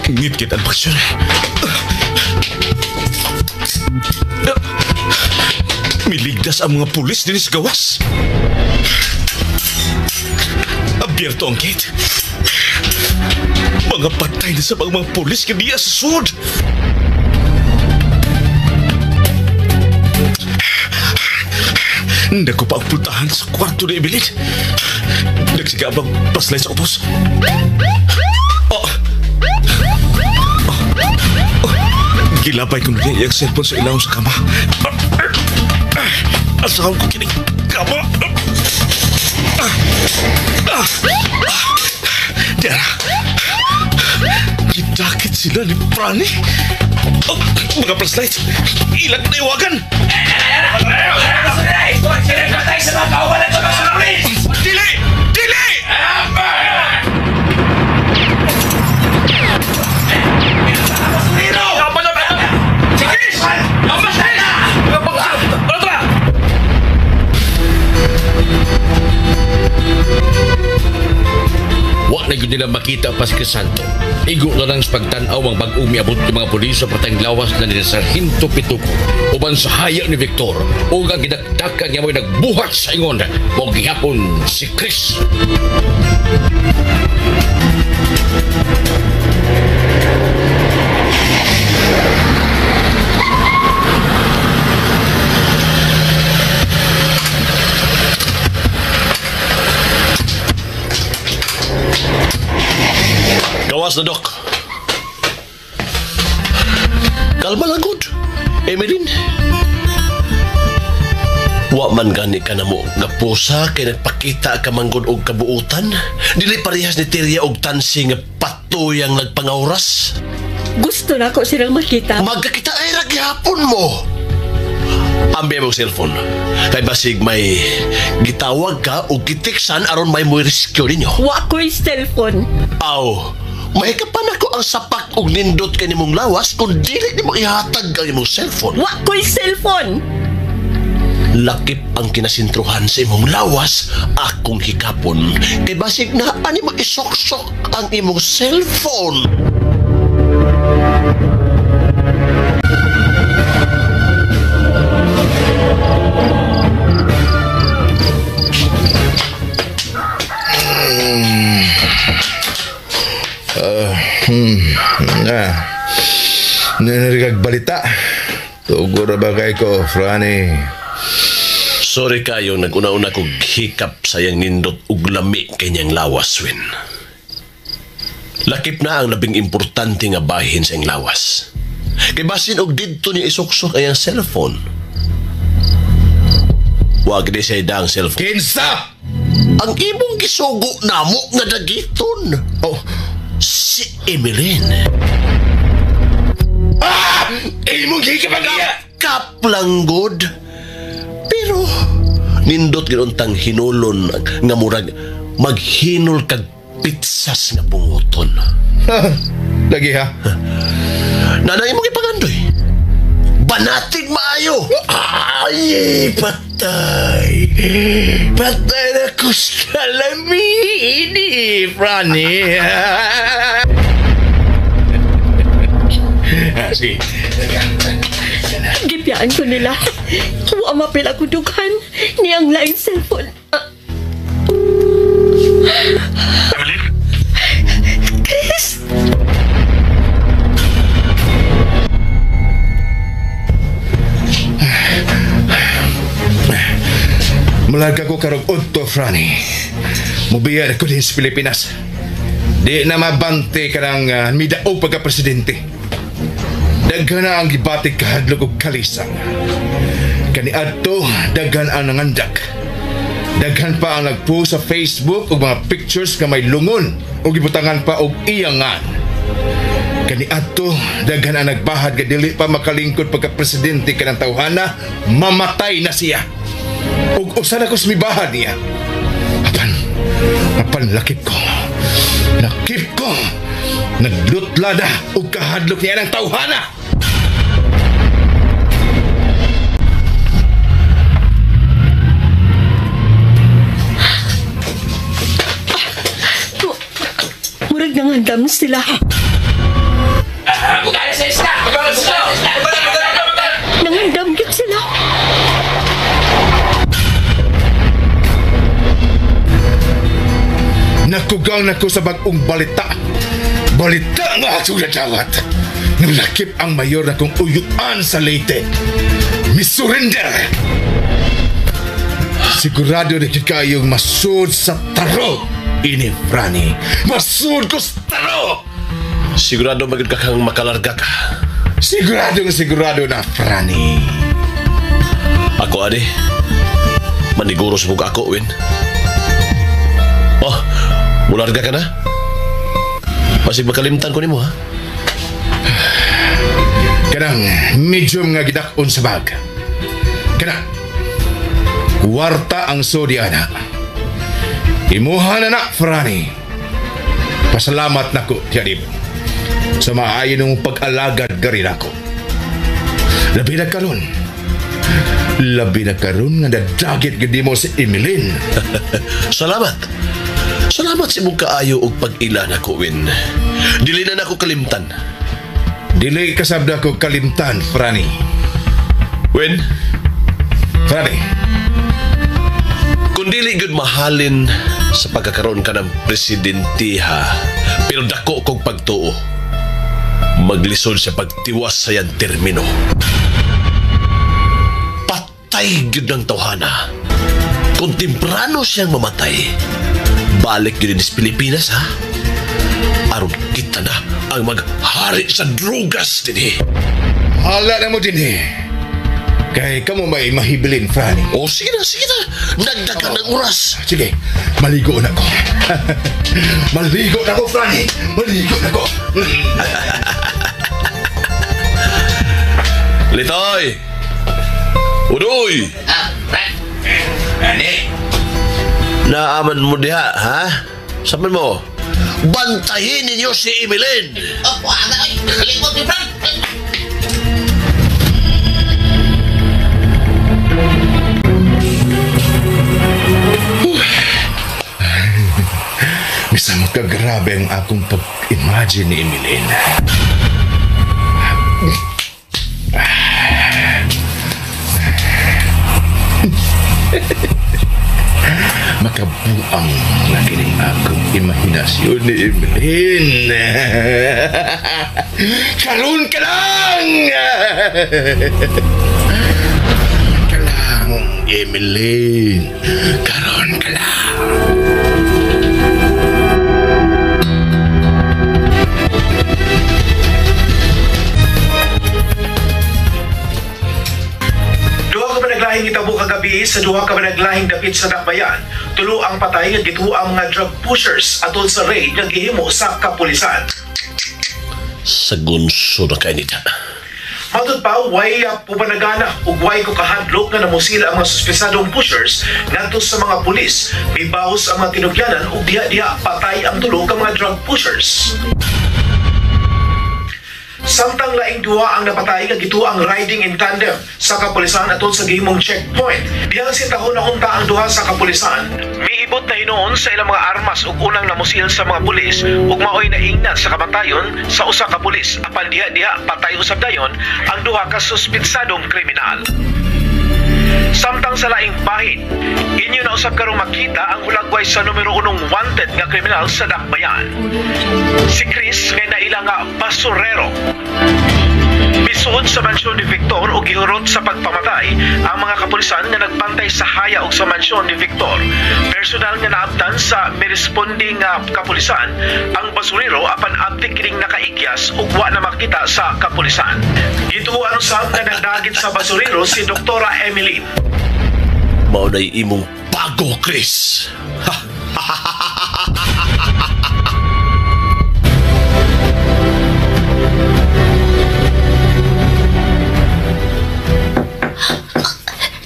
Ngit-ngit ang baksyon. Miligtas ang mga pulis din sa gawas. Abierto ang gate. Mga patay na sa mga pulis nga diya sa sud. Nagko pa ang pultahan sa kwarto ni Emeline. Nagsiga ang flashlight sa ubos. Oh. Oh. Gilabay ko niya ang cellphone sa ilawom sa kama. Asahon ko kining kama. Dara. Gidakit sila ni Franny. Oh, mga flashlight. Ilag na iwagan. Dili! Dili! Wa na gyud nila makita pa si Crisanto. Igo na lang sa pagtan-aw ang bag-ong miabot ng mga pulis sa patayng lawas na nila Sargento Pituko uban sa haya ni Victor ug ang gidakdakan nga mo'y nagbuhat sa ingon mao gihapon si Chris. Gawas na, Dok. Kalma lang, good. Emeline. Wa man gani ka na mo nga pusa kay nagpakita ka man gud og kabuutan. Dili parehas ni Tiria og Tansi nga patuyang nagpangauras. Gusto na ko silang makita. Magkakita ay ra gihapon mo. Ambi mong cellphone. Kay basig may gitawag ka o gitiksan aron may mo rescue ninyo. Wa ko'y cellphone. Aw, may kapan ako ang sapak og nindot kay nimong lawas kung dili nimo ihatag ang imong cellphone. Wa ko'y cellphone. Lakip ang kinasintruhan sa imong lawas akong hikapon. Kay basig na ani mo isoksok ang imong cellphone. Nanarigag balita. Tugo ra ba kay ko, Franny? Sorry kayo, nag-una-una kog hikap sa iyang nindot ug lami kanyang lawas, Win. Lakip na ang labing importante nga bahin sa iyang lawas. Kay basin og didto niya isuksok ang iyang cellphone. Wag di siya ang cellphone. Kinsa! Ang imong gisugo namo nga dagiton. Oh, si Emeline. Ah! Imong gikapag-iya! Kaplangod. Pero nindot ginuntang hinulon nga murag maghinol kag pitsas nga bunguton. Lagi ha? Nanay imong ipagandoy. Banatig maayo. Ay, patay. Patay na ko sa lamini, Franny. Sige. Gipyaan ko nila. Wa mapil ako dughan niyang laing cellphone. Chris! Malaga ko karong udto, Franny. Mubiya ko din sa Pilipinas. Di na mabante ka ng midaog pagka-presidente. Daghan na ang gibatik kahadlok og kalisang. Kaniadto, daghan ang nangandak. Daghan pa ang nagpost sa Facebook og mga pictures nga may lungon o gibutangan pa og iyangan. Kaniadto, daghan ang nagbahad nga dili pa makalingkod pagka-presidente kanang tawhana, mamatay na siya. Ug usa na ko sumibahad niya. Apan lakip ko. Lakip ko. Naglutlada ug kahadlok niya ng tawhana. Murag nangandam sila. Nangandam gyud sila. Nakugang nako sa bag-ong balita. Balita nga akong nadawat. Nalakip ang mayor na kong uyuan sa Leyte. Misurrender! Sigurado na kayong masud sa taro. Ini, Franny. Masud ko sa taro! Sigurado magod ka kang makalarga ka. Sigurado na, Franny. Ako, ade. Maniguro sa buka ako, Win. Oh, mularga ka na? Masig makalimtan ko nimo, ha? Kanang medium nga gidak-on sa bag. Kana, kwarta ang sodi, ana. Imuha na na, Franny. Pasalamat nako, tiyanib. Sa maayo nung pag-alagad garin ako. Labi na karon. Labi na karon nga nadagit gid mo si Emeline. Salamat. Salamat sa imong kaayo og pag-ila nako, Win. Dili na nako kalimtan. Dili kasabda ko kalimtan, Franny. Win? Franny. Kung dili gyud mahalin sa pagkakaroon ka ng presidente, ha, pero dako kog pagtuo, maglisod sa pagtiwas sa yan termino. Patay gyud ng tawhana. Kung temprano siyang mamatay, balik gyud sa Pilipinas, ha? Aron kita na ang maghari sa drugas dinhi. Hala na mo dinhi. Kay kamo may mahibilin, Franny. Oh, sige na, sige na. Nagdagan ng oras. Sige, maligo na ko. Maligo na ko, Franny. Maligo na ko. Litoy! Udoy! Ah, Fran! Ani? Naaman mo diha, ha? Sabi mo, bantahin ninyo si Emeline! Oh, wala ay! Nakalimot ni Fran! Misamot ka grabe ang akong pag-imagine ni Emeline. Makabuang na kining akong imahinasyon ni Emeline. Karoon ka lang! Ka lang, Emeline. Karoon ka lang. lahing itabo kagabi sa duha ka managlahing dapit sa Dakbayan. Tulo ang patay nga gituo ang mga drug pushers atol sa raid nga gihimo sa kapulisan. Sa gunso na kainita. Matod pa, way pupanagana ug way ko kahadlok nga namusila ang mga suspesadong pushers ngadto sa mga pulis. Mibahos ang mga tinugyanan ug diha-diha patay ang tulo ka mga drug pushers. Samtang laing duha ang napatay nga gituo ang riding in tandem sa kapulisan atol sa gihimong checkpoint. Dihang sintahon na unta ang duha sa kapulisan. Miibot na hinuon sa ilang mga armas ug unang namusil sa mga pulis ug maoy naingnan sa kamatayon sa usa ka pulis apan diha-diha patay usab dayon ang duha ka suspetsadong kriminal. Samtang sa laing bahin, inyo na usab karong makita ang hulagway sa numero 1 wanted nga kriminal sa Dakbayan. Si Chris nga naila nga basurero. Misuod sa mansyon ni Victor o gihurot sa pagpamatay ang mga kapulisan nga nagbantay sa haya og sa mansyon ni Victor. Personal nga naabtan sa miresponding nga kapulisan ang basurero apan abdi kining nakaikyas ug wa na makita sa kapulisan. Gituoan usab nga nagdagit sa basurero si Doktora Emily. Mao nay imong bago, Chris.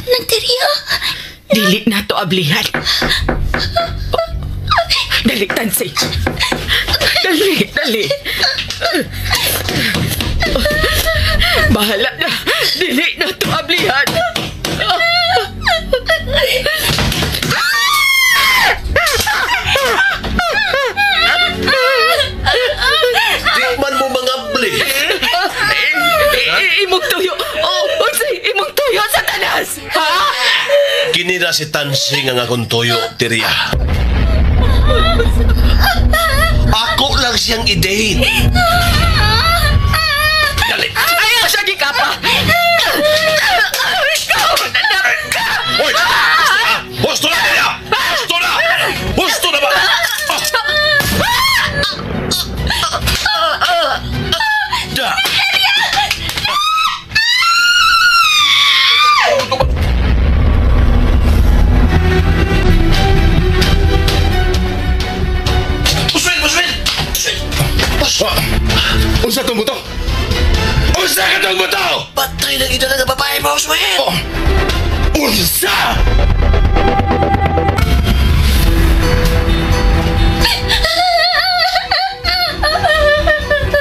Nagteriya. Dili na to ablihan. Dali, Tansi. Dali, dali. Bahala na. Dili na to ablihan. Di man mo mga abli. Imong tuyo. Oh, imong tuyo sa tanas. Ha? Kinira si Tansi nga akong tuyo, Tirya. Ako lang siyang i-date. Dali. Ayaw siya di ka pa. Ikaw, anak ka. Hoy! Gusto na, Tirya! Gusto na! Gusto na ba? Da! Unsa tong buto? Unsa ka tong buto? Patay ng ida nga babae, Boswell! Oh. Unsa?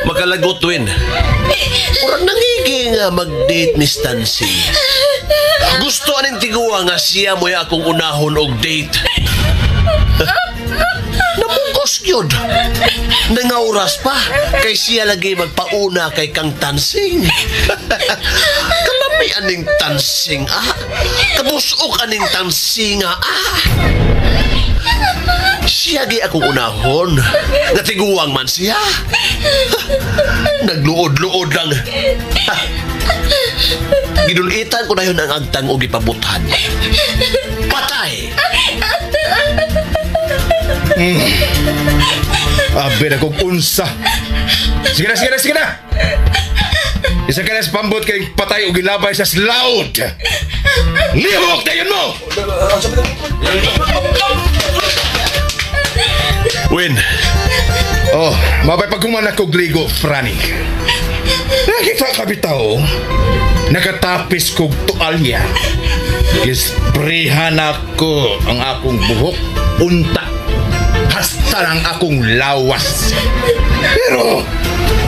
Makalagot, Win. Murag nangigi nga mag-date ni Stancy. Gusto aning tiguwa nga siya mo'y akong unahon og date. Namungkos yun. Nangauras pa kay siya lagi magpauna kay Kang Tansing. Kalami aning Tansing, ah. Kabusok aning Tansing, ah. Siya gi akong unahon. Natiguwang man siya. Nagluod-luod lang. Ginulitan ko na yun ang agtang og ipabutan. Patay! Abi na kong unsa. Sige na, sige na, sige na! Isa ka na sa pambot kay patay o gilabay sa slaud! Lihok na yun mo! Win. Oh, mabay pagkuman ako gligo, Franny. Nakita ka bitaw, nakatapis kog tualya. Gisprehan ako ang akong buhok, unta. Hasta ang akong lawas. Pero,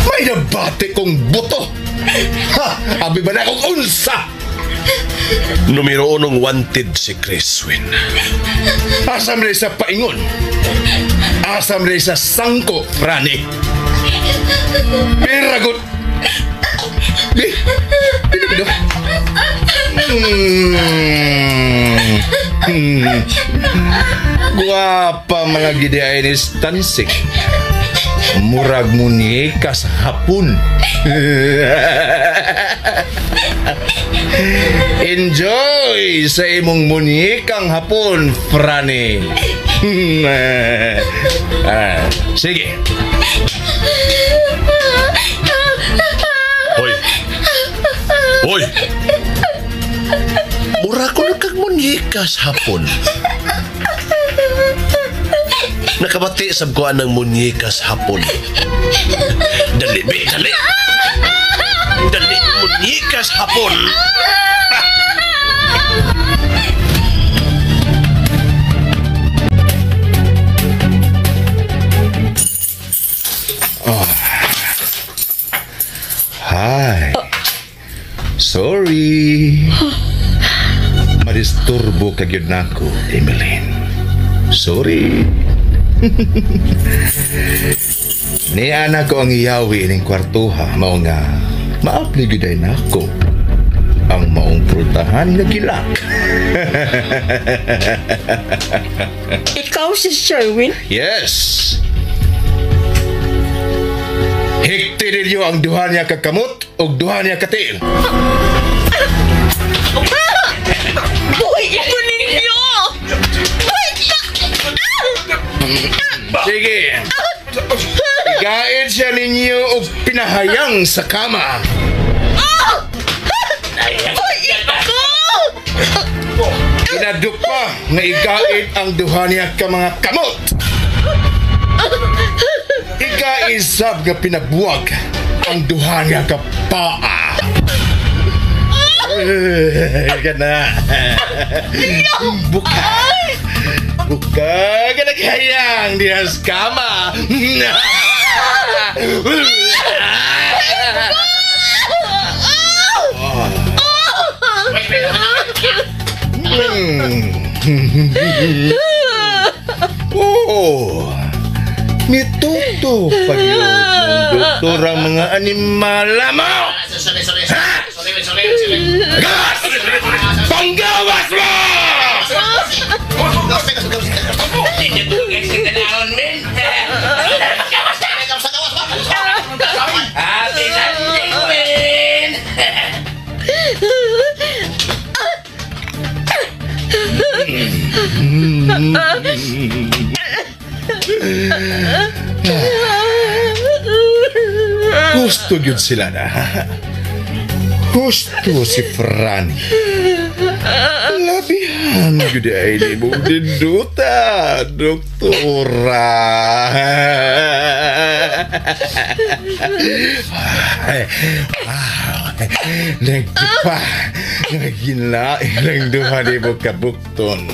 may nabati kong buto. Ha! Abi ba na akong unsa? Numero unong wanted si Chris Win. Asam rin sa paingon. Asam rin sa sangko, Franny. Piragot. Di, di, di, di. Guwapa mga gidi ay ni Stansik. Murag munika sa hapon. Enjoy sa imong munikang hapon, Franny. Sige. Hoy. Hoy. Mura ko Munyikas hapon. Nakabati sab ko anang munyikas hapon. Dali, be, dali. Dali, munyikas hapon. Oh. Hi. Sorry. Madisturbo ka gyud nako, Emeline. Sorry. Niana ko ang iyawi ining kwartuha, mao nga maapli gyud ay nako ang maong prutahan nga gilak. Ikaw si Sherwin? Yes. Hikti ninyo ang duha niya kakamot ug duha niya katiil. Buhay ito ninyo! Buhay ka! Sige. Igain siya ninyo og pinahayang sa kama. Buhay ito! Pinadupa nga igain ang duha niya ka mga kamot. Igaisab nga pinabuwag ang duha niya ka paa. Gana. Buka. Buka ka naghayang dihas kama. Oh. Mituto pag yun ng doktor ang mga animala mo! Sorry, sorry, sorry. Sorry, sorry, sorry. Gas! Panggawas mo! Happy landing, men! Gusto yun sila na. Gusto si Franny. Labihan yun ay di mo dinduta, doktora. Wow. Nagpa, naginain ang duha di mo kabukton.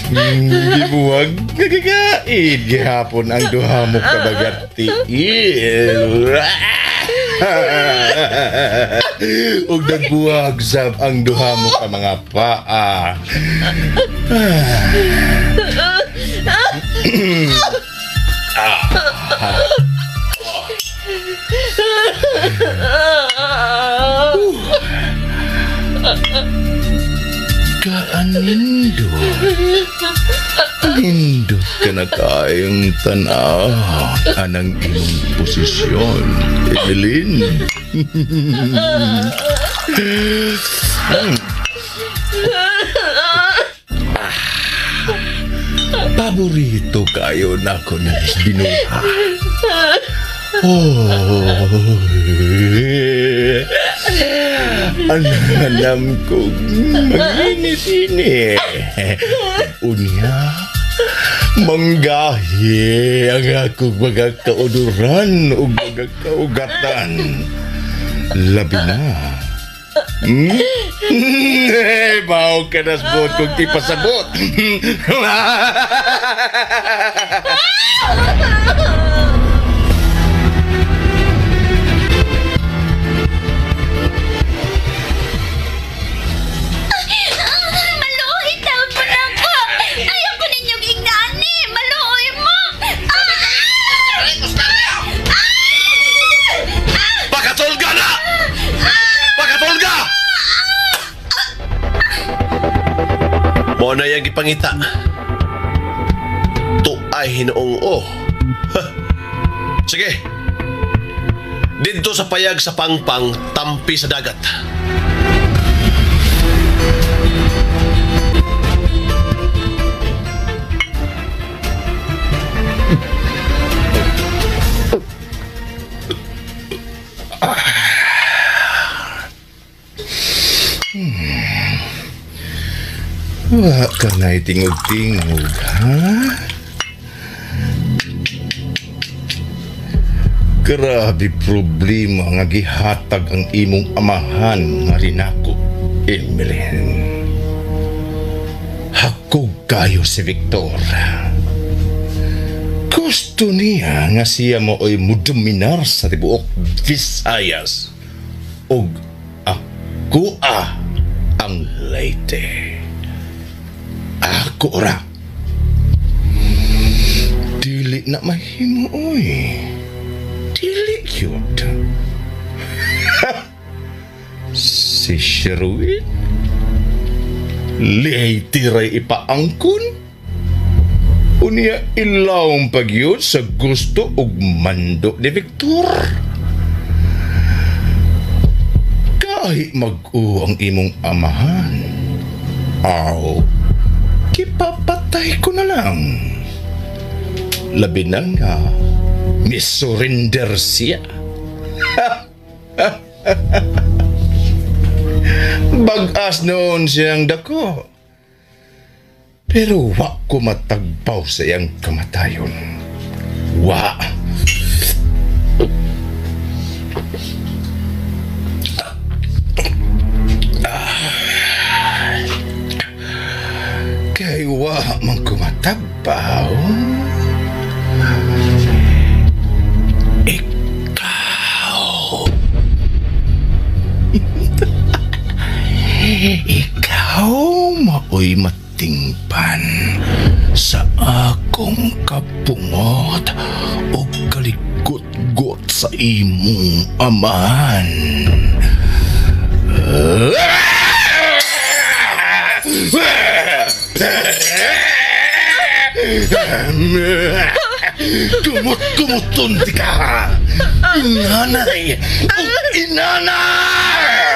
Gibuwag, nagagaid gihapon ang duha mo kabagatiil. Ug nagbuwag sab ang duha mo ka mga paa. Kaanindot. Nindot ka na kayong tanaw anang imong posisyon, Evelyn. Paborito kayo na ako na binuha. Oh, alam ko mag-init-init. Unya, manggahi ang akong mga kauduran o mga kaugatan. Labi na. Bao ka na sa buot kong ipasabot. Maluoy taon mo na ako! Ayaw ko ninyong ingani! Maluoy mo! Pakatulga na! Pakatulga! Mo na yung gipangita. Tuay hinoong o. Sige. Didto sa payag sa pangpang, tampi sa dagat. Wa ka na'y tingog-tingog, ha? Grabe problema nga gihatag ang imong amahan nga rinako, Emeline. Hakog kayo si Victor. Gusto niya nga siya mooy mudominar sa tibuok Visayas. Og ako ang Leyte. Ako ra. Dili na mahimo, oy. Dili cute. Si Sherwin? Leyte ray ipaangkon? Unya ilawong pagyud sa gusto ug mando ni Victor. Kahit mag-u ang imong amahan, aw, kipapatay ko na lang. Labi na nga, misurrender siya. Bag-as noon siyang dako. Pero wa ko matagpaw sa iyang kamatayon. Wa. Kay wa man ko matagpaw. Ikaw. Ikaw maoy matingpan sa akong kapungot o kaligot-got sa imong amahan. Kumot-kumuton di ka! Inanay! Inanay!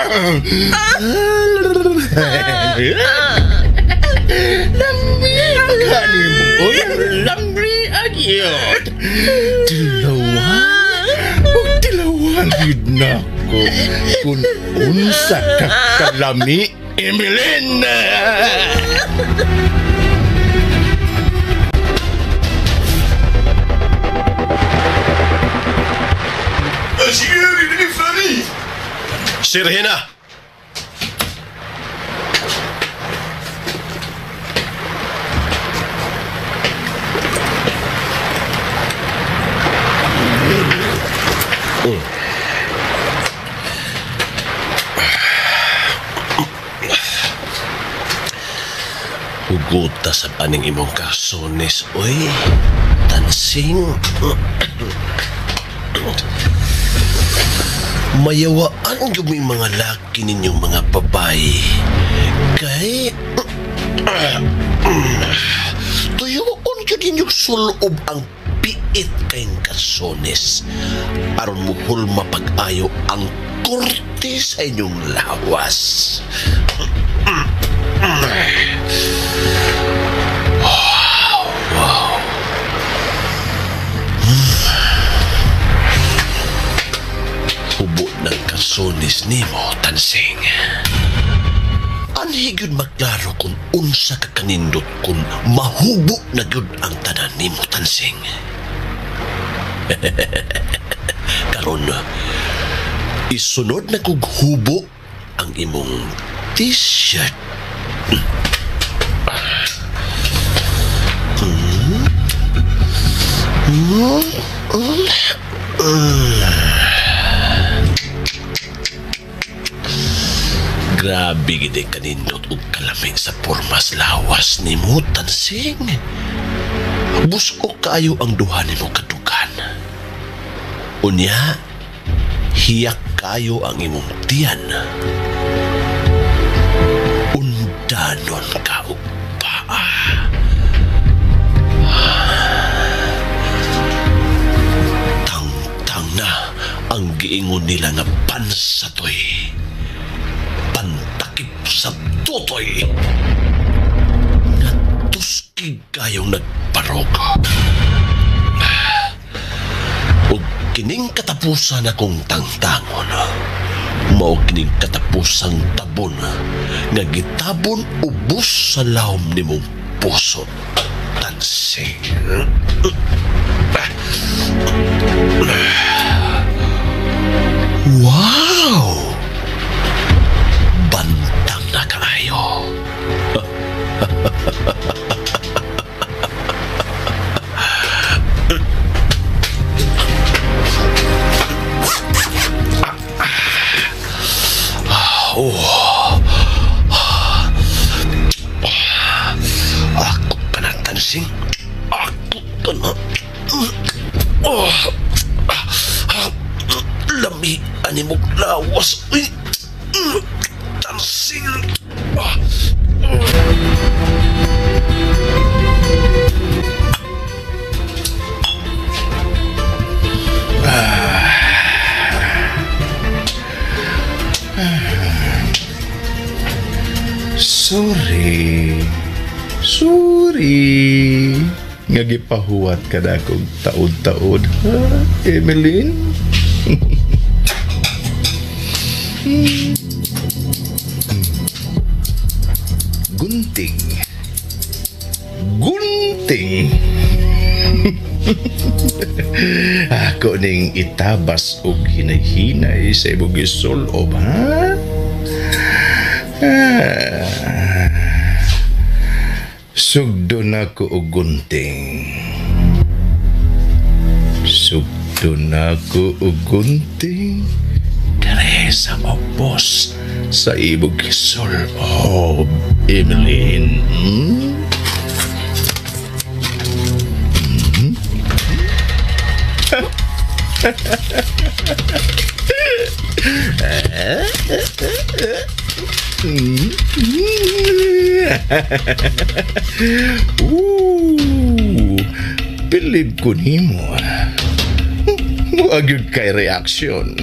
Lami ang mo! Lami ang yun! Dilawan! Dilawan yun na ko kung unsa ka kalami, Emeline! Sirhina! Huguta sa paning imong karsones, oy. Tansing. Mayawaan yung mga laki ninyong mga babae. Kay tuyoon yun ninyong sulob ang piit kayong karsones. Aron muhul mapag-ayo ang korte sa inyong lawas. Wow, wow. Hubo ng karsones nimo, Tansing. Anhi gyud maklaro kung unsa ka kanindot kung mahubo na gyud ang tanan nimo, Tansing. Karon, isunod na kog hubo ang imong t-shirt. Grabe gid kanindot og kalami sa pormas lawas nimo, Tansing. Busok kaayo ang duha nimo kadukan. Unya, hiyak kayo ang imong tiyan. Undanon ka og paa. Tangtang na ang giingon nila nga pansatoy. Pantakip sa tutoy. Natuskig kayong nagparog. Ug kining katapusan akong tangtangon, Mao kining katapusang tabon nga gitabon ubos sa lawom nimong puso, Tansing. Wow! Bantang na kaayo. Oh. Ako ka na, Tansing. Ako ka na. Oh. Lami animog lawas. Uy. Tansing. Sorry. Sorry. Nga gipahuwat ka na akong taod-taod, ha, Emeline? Gunting. Gunting. Ako ning itabas og hinay-hinay sa imong gisulob, ha? Sugdo na ko og gunting. Sugdo na ko og gunting. Dere sa mabos sa imong gisulob, Emeline. Hmm? Hmm? Ooh, bilib ko nimo. Wa gyud kay reaksyon.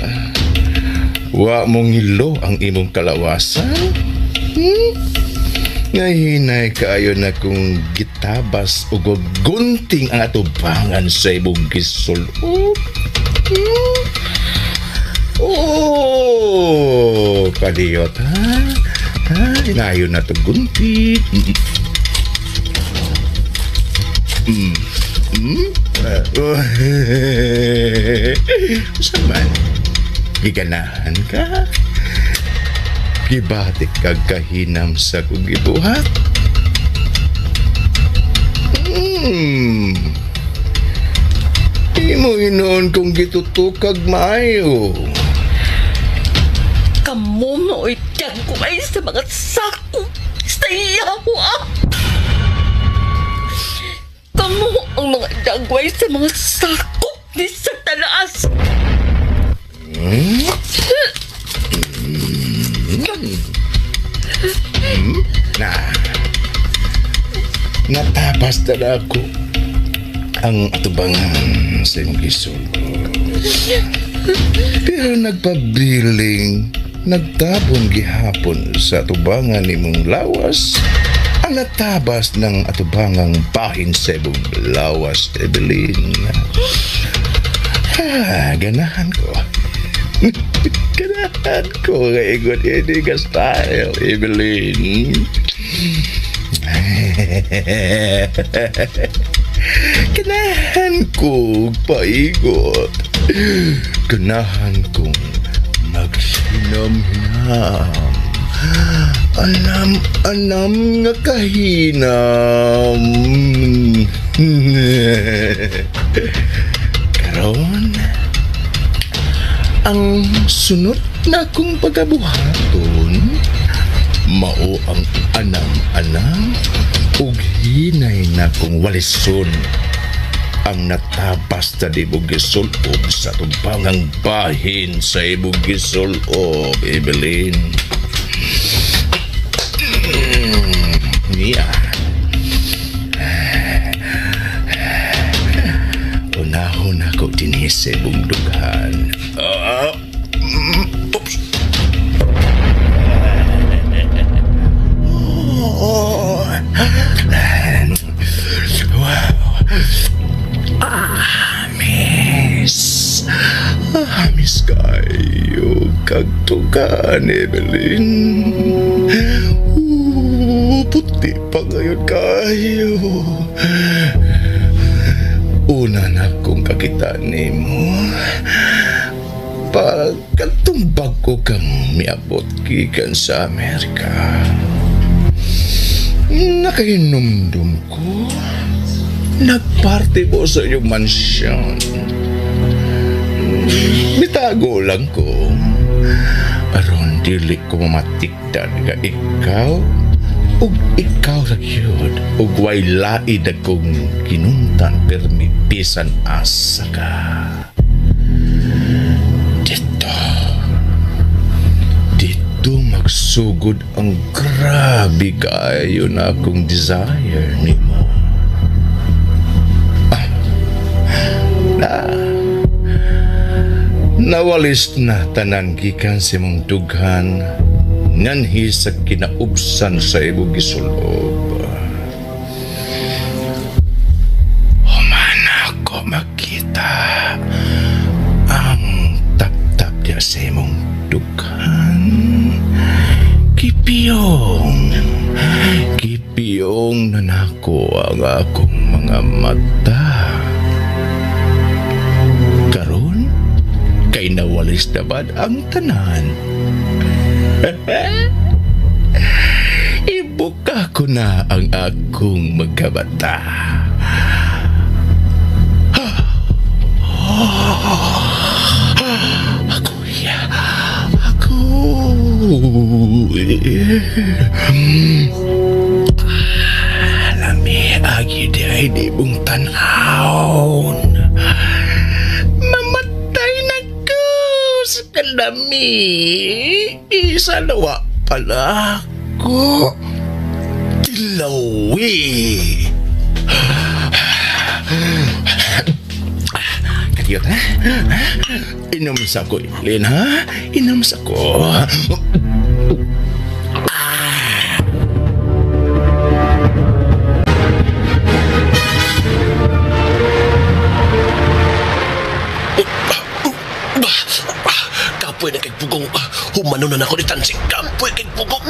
Wa mong hilo ang imong kalawasan. Ngahinay kaayo na kung gitabas og gunting ang atubangan sa imong gisulob. Oh, kadiyot, ha? Ha, inayon na ito guntit. Saan man? Giganahan ka? Gibatik kag kahinam sa kong gibuhat? Imo inoon kong gitutukag maayo. Kamu mo'y dagway sa mga sako sa yawa. Kamu ang mga dagway sa mga sakop ni Satanas. Na, natabas na ako ang atubangan sa imong gisulod. Pero nagpabiling nagtabon gihapon sa atubangan nimong lawas ang natabas ng atubangang bahin sa imong lawas, Evelyn. Ha, ganahan ko. Ganahan ko nga ingon ini nga style, Evelyn. Ganahan ko paigot. Ganahan kong maghinam-hinam. Anam-anam nga kahinam. Karon, ang sunod na kong pagabuhaton, mao ang anam-anam ug hinay na kong walison ang natabas na di mo gisulob sa tumpangang bahin sa imong gisulob, Evelyn. Niya. Unahon ako dinhi sa imong dughan. Oops. Oh. Wow. Miss. Miss kayo. kagtugaan, Evelyn. Puti pa ngayon kayo. Una na kong kakita nimo. Pagkatumbag ko kang miabot gikan sa Amerika. Nakahinumdum ko. Nagparty mo sa iyong mansyon. Bitago lang ko. Aron dili ko mamatikdan nga ikaw ug ikaw ra gyud ug way laid akong kinuntan permi bisan asa ka. Dito magsugod ang grabe kaayo na akong desire nimo. Nawalis na tanan gikan sa imong dughan nganhi sa kinaubsan sa imong gisulob. Human ako makita ang tap-tap niya sa imong dughan. Gipiyong, gipiyong na nako ang akong mga mata. Karon, kay nawalis na ba ang tanan? Ibuka ko na ang akong magkabata. Ako, ya. Ako. Lami, agi di ay di mong tanawon. Mamatay na ko sa kalami. Isa nawa pala ako. Tilawi. Kadiyot, ha? Inom sa ko, Evelyn, ha? Inom sa ko. Kapoy na kay Pugong. Humano na nako ni Tansing. Kapoy kay Pugong.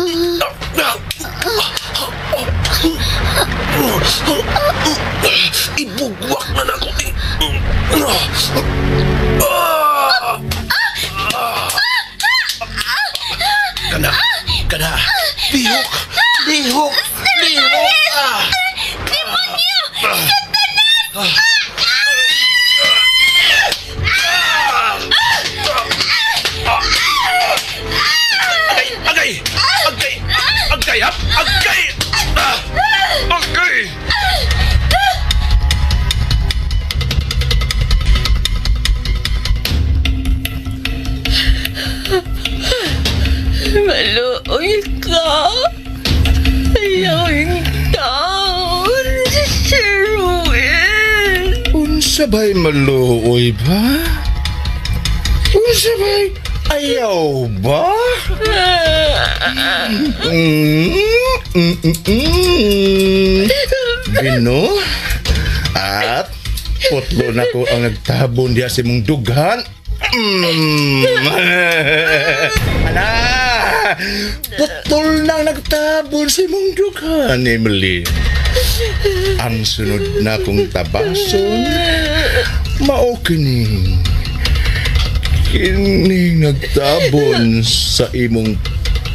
Ibugwak na nako. Kana, kana. Lihok, lihok, lihok. Demonyo! Satanas! Agay! Agay! Agay! Agay! Agay! Maluoy ka. Ayaw yung taon, Sir Ruel. Unsa ba'y maluoy ba? Unsa ba'y ayaw ba? Bino? At putlo na ko ang nagtabon diya sa imong dughan. Ala! Putol na ang nagtabon sa imong dughan, Emily. Ang sunod na kong tabason, mao kining kining nagtabon sa imong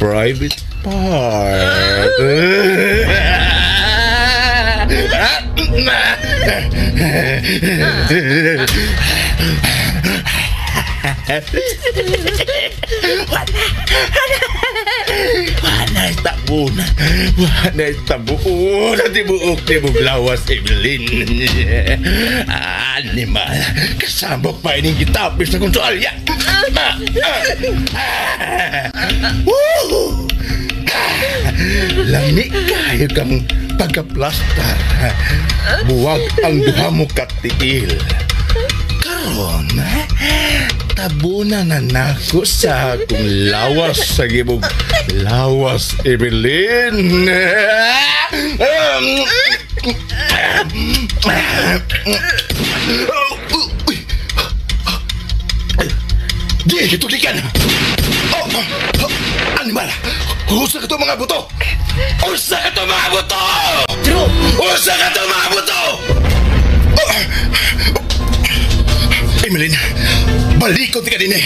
private part. Wala tabon. Wala tabon. Tibuok tibog lawas, Evelyn. Animal. Kasambok pa ining gitapis na kong tuwalya. Woo! Lami kayo kang pagkaplastar. Buwag ang duha mo katiil. Karon, tabuna na nako sa akong lawas sa gibog lawas, Evelyn. Di, gitulikan! Oh, oh, animal! Usa ka to mga buto! Usa ka to mga buto! True! Usa ka to mga buto! Oh. Emeline, balikon ka din eh.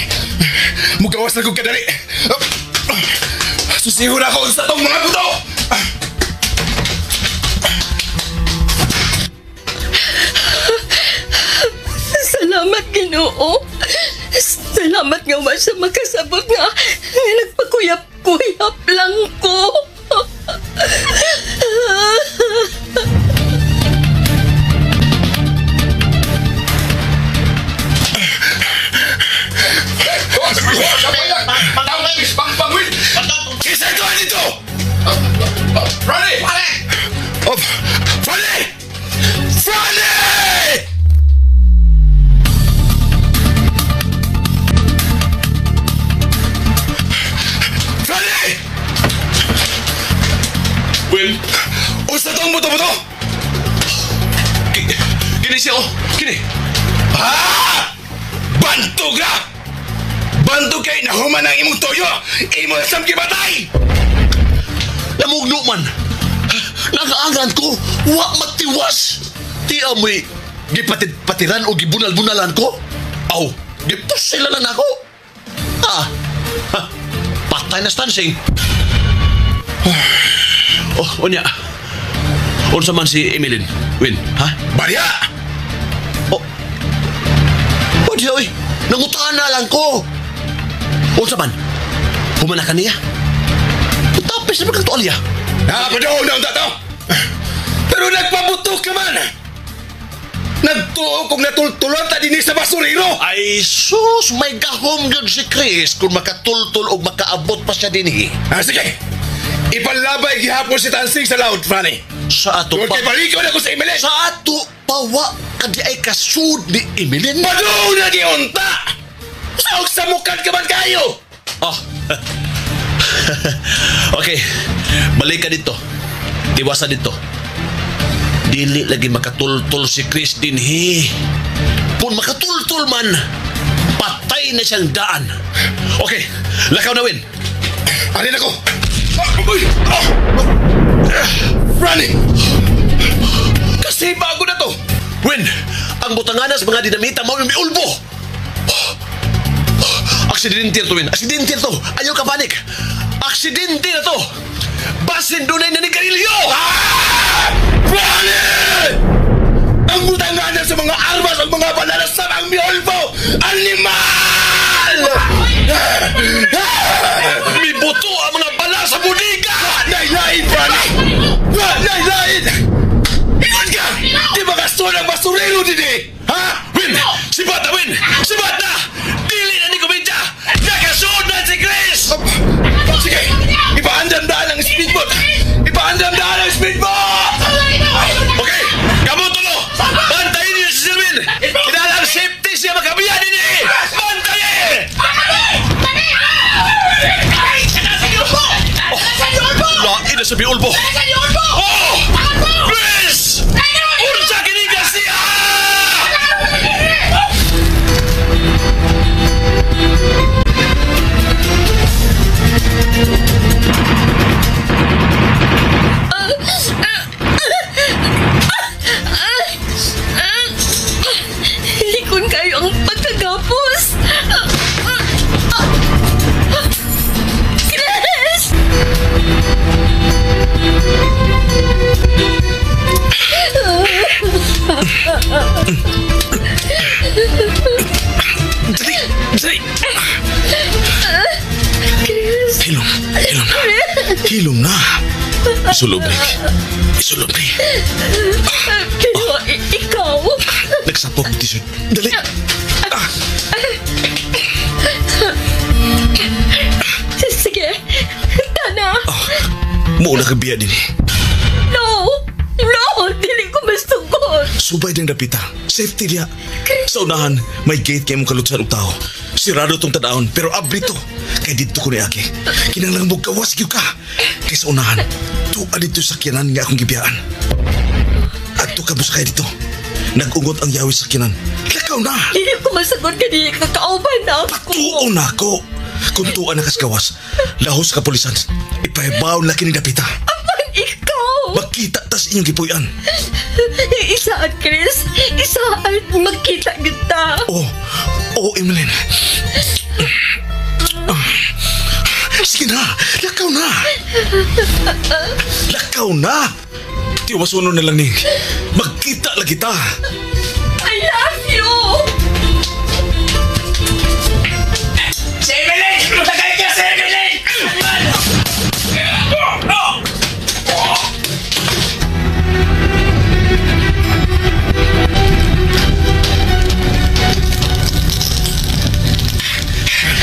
Mugawas na kong kadali. Susihon ako sa tong mga buto! Salamat, Ginoo. Salamat nga wa siya makasabot nga nagpakuyap-kuyap lang ko. Kisa ito dito! Franny! Franny! Franny! Franny! Will? Usa tong buto-buto! Kini siya, oh! Kini! Ha! Bantog na! Bantog kay nahuman ang imong toyo! Imo na samki batay! Namugno man! Nakaangan ko! Wa matiwas! Ti amoy gipatid-patiran o gibunal-bunalan ko? Aw! Gipusila lang ako! Ha? Ha? Patay na stansing! Oh, unya. Unsa man si Emeline? Win, ha? Barya! Oh. Oh, diya, oy. Nangutaan na lang ko. Unsa man? Humana ka niya? Tapos na ba kang tuwalya? Nakapadoon na ang tato! Pero nagpabuto ka man! Nagtuo kong natultulan ta dinhi sa basurero! Ay sus! May gahom yun si Chris kung makatultul o makaabot pa siya dinhi. Ah, sige! Ipalabay gihapon si Tansing sa laot, Franny! Sa ato pa... Kung kay balikon ako sa Emeline! Sa ato pa wa kadi ay kasud ni Emeline! Padoon na giunta! Saog sa mukan ka man kayo! Oh. Okay, balik ka dito. Diwasa dito. Dili lagi makatultul si Chris dinhi. Kung makatultul man, patay na siyang daan. Okay, lakaw na, Win. Alin ako? Franny! Kasi bago na to! Win, ang butanganas mga dinamita mao yung miulbo. Aksidente to, Win. Aksidente to. Ayaw ka panik. Aksidente na to. Basin dunay na ni Garillo. Ah! Franny! Ang butanganan sa mga armas ang mga balalasam ang miulbo! Animal! Mibuto ang mga bala sa bodega! Lain-lain, Franny! Lain-lain! Ingon ka! Di ba kaso ng basurero din eh? Ha? Win! Sibat na, Win! Sibat na! Dili na ni Komedya! Nakasunod na si Chris! Sige! Ipaandam-daan ang speedboat! Ipaandam-daan ang speedboat! Okay! Kamuto mo! Bantayin niyo si Sir Win! Kinalang safety siya makabiya din eh! Bantayin! Lain na sa biulbo! Oh! Chris! Unsa kini siya! Likon kayo ang pagkagapos! Chris! Dali! Dali! Chris! Hilom! Hilom na! Hilom na! Isulob ni. Isulob ni. Pero ikaw... Nagsapok tisod. Dali! Sige! Tana! Muna ka biya din eh. No! No! Dili ko masugot! Subay din dapita. Safety diya. Sa unahan, may gate kay mong kalutsan og tao. Sirado tong tadahon, pero abri to. Kay dito ko ni Aki. Kinahanglan mo gawas gyud ka. Kay sa unahan, tuwa dito sa kinan nga akong gibiyaan. Adto ka mo sakay dito. Nag-ungot ang yawi sa kinan. Lakaw na! Dili ko masagot ka dili ka kauban na ako. Patuo na ako. Kung tuwa na kasgawas, lahos ka pulisan. Ipahibaw na kini dapita. Apan ikaw! Magkita tas inyong gipuy-an. Isaan, Chris. Isaan. Magkita kita. Oh, oh, Emeline. Sige na, lakaw na. Lakaw na. Tiwasuno na lang ning. Magkita lang kita. I love you! Si Emeline! Tagay ka si Emeline!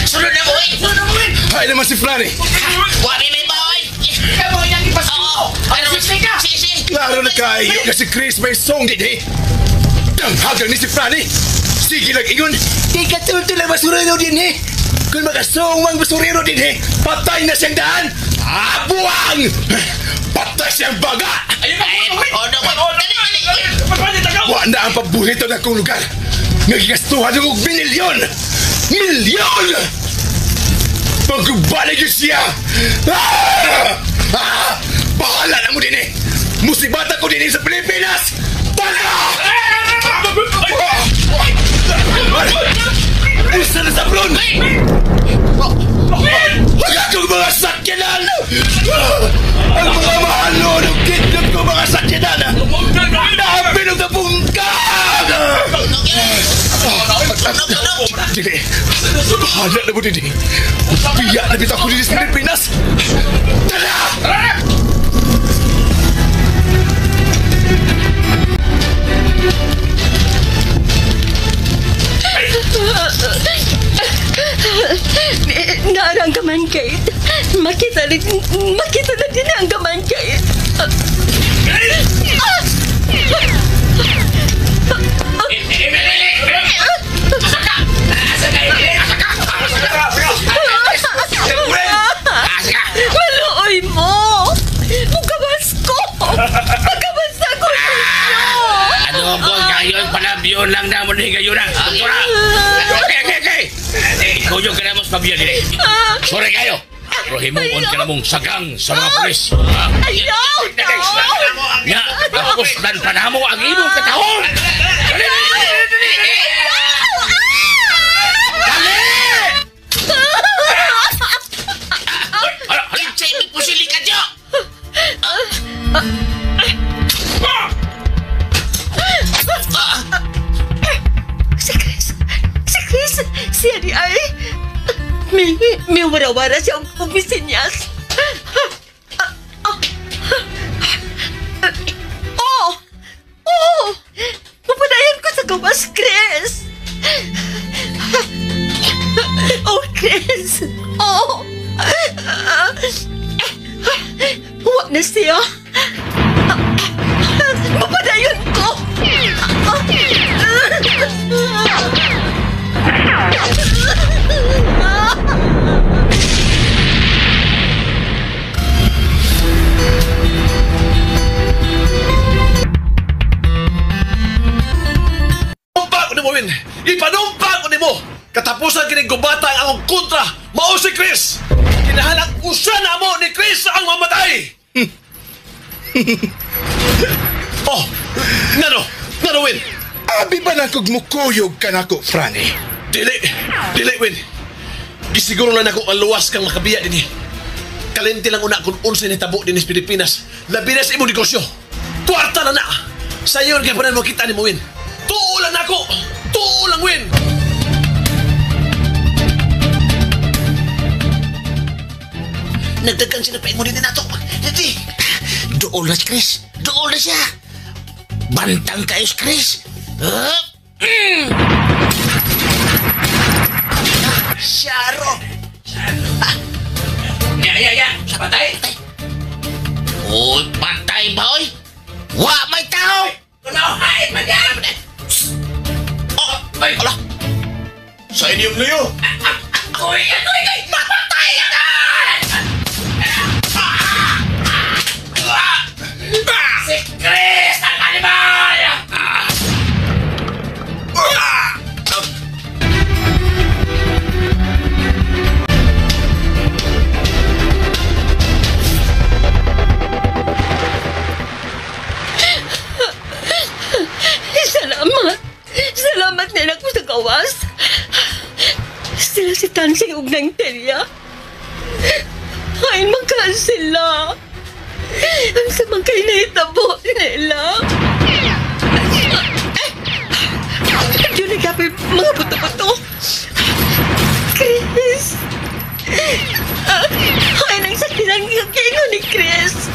Sunod na mo, eh! Sunod na mo, eh! Hay naman si Franny! Wari may bawal! Kamu yang ipas ko! Sige, sige! Klaro na kayo na si Chris may song din eh! Danghagang ni si Franny! Sige lang ingon! Di ka tulto lang basurero din eh! Kung makasong mang basurero din eh! Patay na siyang daan! Ah, buwang! Patay siyang baga! Wa na ang paborito na kong lugar! Nagigastuhan og milyon! Milyon! Pagbalik yun siya! Ah! Ah! Bahala na mo din eh! Musibata ko din eh sa Pilipinas! Tala! Usa na sa blon! Ang akong mga sakyanan! Ang mga mahalon ng kidnap ko mga sakyanan! Naapin ang kabungkag! Dili! Bahala na mo din eh! Biya na bitaw ko din sa Pilipinas! Tala! Naarang ka man, Kate. Makita na din ang gaman, Kate. Maluoy mo! Mugabas ko! Magabas ako ninyo! Ano ko ngayon pala, lang na mo ni gayon na. Doktora! Okay! Ikaw yung ka na mas pabiyan din eh. Sorry kayo! Pero himuon ka na mong sagang sa mga pulis. Ayaw! Nga, tapos lan pa na mo ang imong katahon! Dali! Dali! Dali! Kinsay may pusili ka, Jo! Si Chris! Si Chris! Siya di ay... May wara-wara siya ang pumisinyas. Oh! Oh! Mapadayan ko sa gawas, Chris! Oh, Chris! Oh! Huwag na siya! Mapadayon ko! Ipanumpa ko nimo, Win! Ipanumpa ko nimo! Katapusan kining gubata ang akong kontra! Mao si Chris! Kinahalang usa na mo ni Chris ang mamatay! Oh! Ngano? Ngano, Win? Abi ba na kog mukuyog ka nako, Franny? Dili! Dili, Win! Gisiguro lang nako ang luwas kang makabiya din eh. Kalente lang una kung unsay nitabo din sa Pilipinas. Labi na sa imong negosyo. Kwarta na na! Sayon kay panan mo kita ni mo, Win. Tuo lang nako! Tuo lang, Win! Nagdagan sila pa din nato. Dili! Dool na si Chris! Dool na siya! Bantang kayo si Chris! Siyaro! Ya, ya, ya! Patay! Uy, patay ba, oy? Wa may tao! Kuno, hain man yan! Oh, ay, ala! Sa inyong luyo! Uy, uy, uy! Mapatay na! Si Chris ang animal! dancing ug nang telya. Hain man ka sila. Ang sa man kay nahitabo nila. Yun na gabi mga buto-buto. Chris! Ay, nang sakinan kayo ni Chris.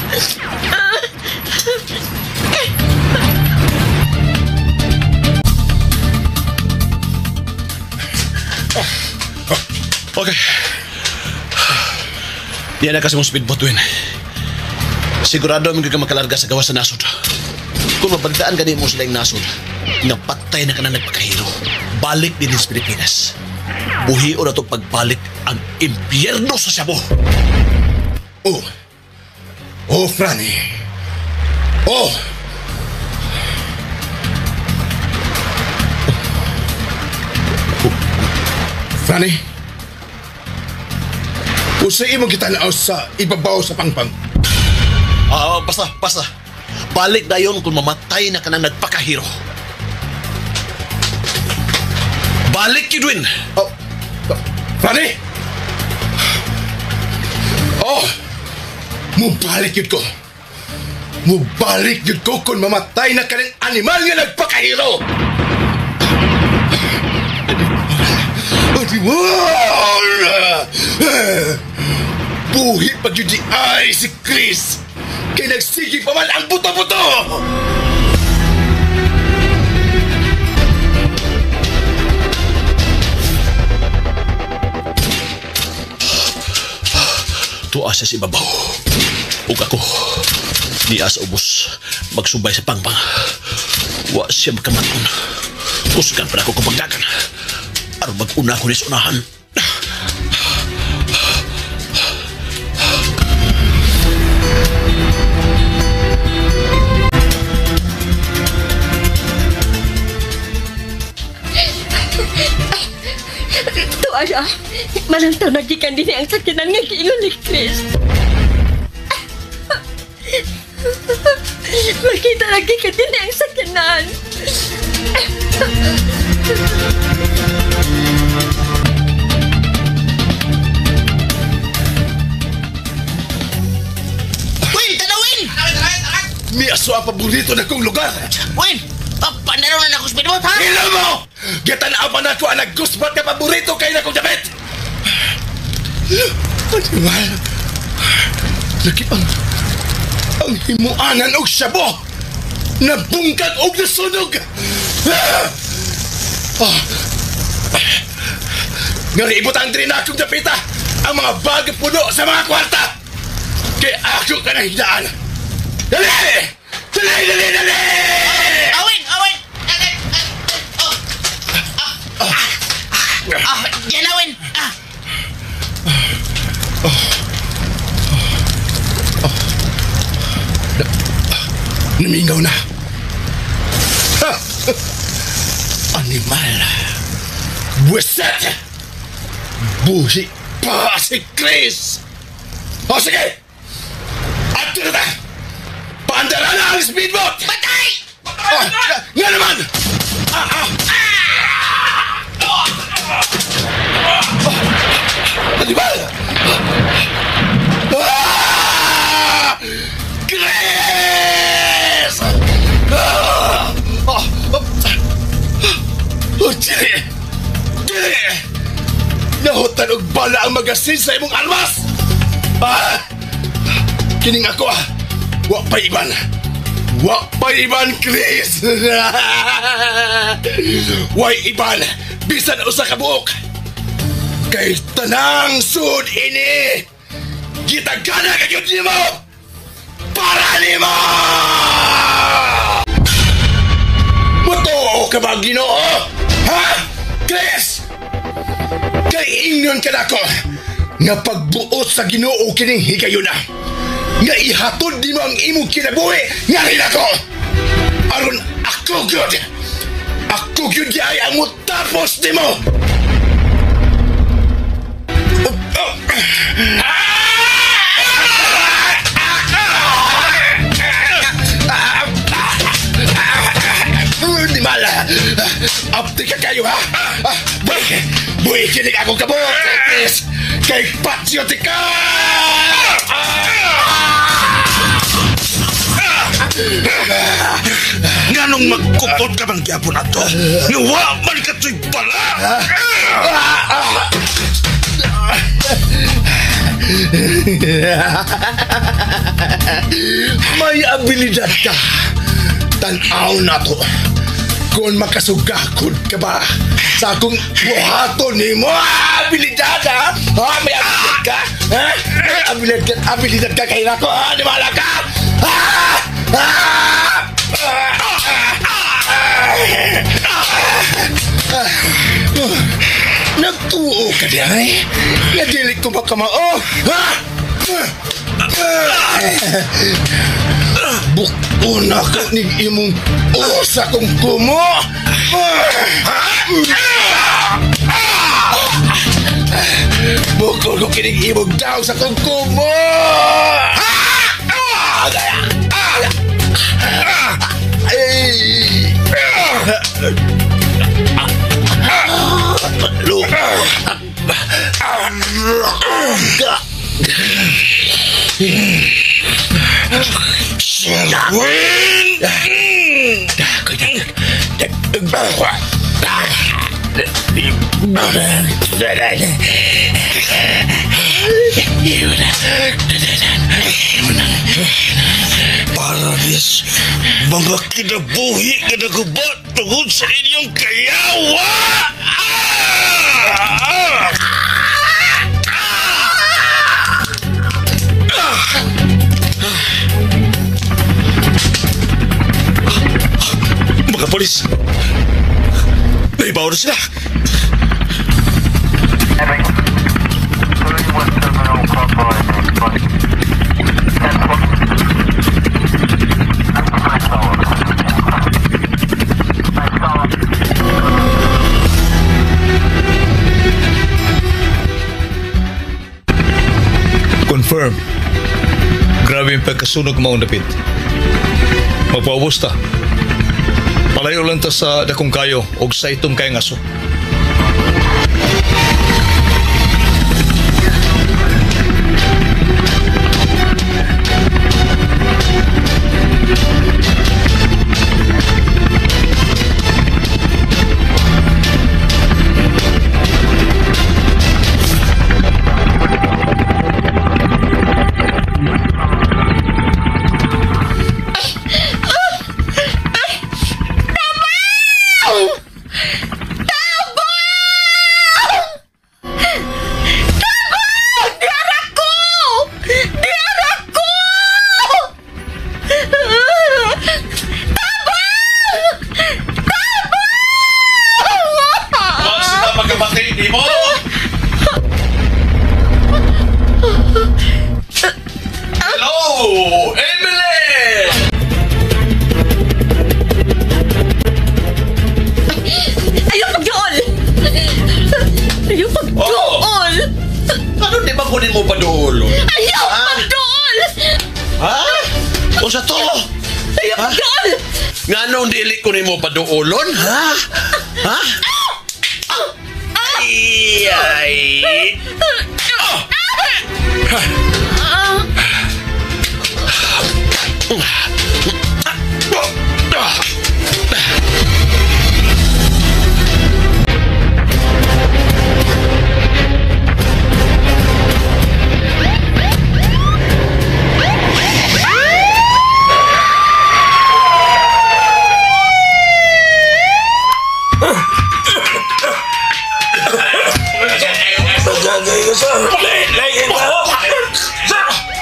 Okay. Diyan na kasi mong speedboat, Win. Sigurado mo ka makalarga sa gawas sa nasod. Kung mabagdaan gani mo sila yung nasod, nga patay na ka na nagpakahiro. Balik din sa Pilipinas. Buhi o na itong pagbalik ang impyerno sa Cebu. Oh. Oh, Franny. Oh! Franny? Usa imong gitanaw sa ibabaw sa pangpang. Basta. Balik dayon kung mamatay na ka na nagpakahiro. Balik yun, Win! Oh, Franny! Oh! Mubalik yun ko! Mubalik yun ko kung mamatay na ka ng animal nga nagpakahiro! Animal! Buhi pag yun di ay si Chris! Kaya nagsige pa man ang buto-buto! Tuwa siya sa ibabaw. Ug ako, niya sa ubos, magsubay sa pangpang. Wa siya makamaton. Kusgan pa na ako kapagdagan. Aron mag-una ko ni sa unahan. Tuwa siya. Malantaw na gikan din ang sakinan nga giingon ni Chris. Makita na gikan din ang sakinan. Win! Tanawin! Miaso ang paborito na kong lugar! Win! Panaro na na akong speedboat, ha? Hila mo! Gitanaw pa na ako ang naggusbat na paborito kayo na kong damit! Animal! Lagi ang himuanan og sabo! Nabungkag og nasunog! Ngariibot ang diri na akong dapita! Ang mga bag puno sa mga kwarta! Kaya ako ka nahigdaan! Dali! Dali! Dali! Dali! Awin! Awin! Yan, awin! Namingaw na. Animal. Buweset! Buhi pa si Chris! O sige! Ato na ta! Paandara na ang speedboat! Patay! Oh, nga naman! Animal! Chris! Oh, dili! Dili! Nahutan og bala ang magasin sa imong armas! Kining ako, wa pa iban! Wa pa iban, Chris! Way iban! Bisan usa ka buok! Kay tanang sud ini! Gitagana ka gyud nimo! Para nimo! Mutuo ka ba, Ginoo? Ha? Chris! Kay ingnon ka nako nga pagbuot sa Ginoo kining higayuna. Nga ihatod nimo ang imong kinabuhi nga rin ako. Aron ako gyud. Ako gyud ay ang mutapos nimo. Animal! Apti ka kayo, ha? Buhi! Buhi, kinig akong kabot! Chris! Kay patriotika! Nganong magkupot ka bang gyapon ato? Nga man ka to'y bala! May abilidad ka. Tan-aw na to. Kung makasugakod ka ba sa akong buhaton nimo, abilidad ha? Ha? May abilidad ka? Ha? May abilidad ka, abilidad ka kay nako, ha? Di ba ka? Ha? Ha? Nagtuo ka di ay? Nga dili ko makamao, ha? Bukon na ka ning imong usa kong kumo. Bukon ko kining imong daw sa kong kumo. Sherwin! Paradis, mga kinabuhi nga nagubat tungod sa inyong kayawa! Mga polis! Naibaw na sila! Confirm. Grabe yung pagkasunog maong dapit. Magpaubos ta. Palayo lang ta sa dakong kayo og sa itong kayang aso. Paduolon, ha? Ha? Ay, ay.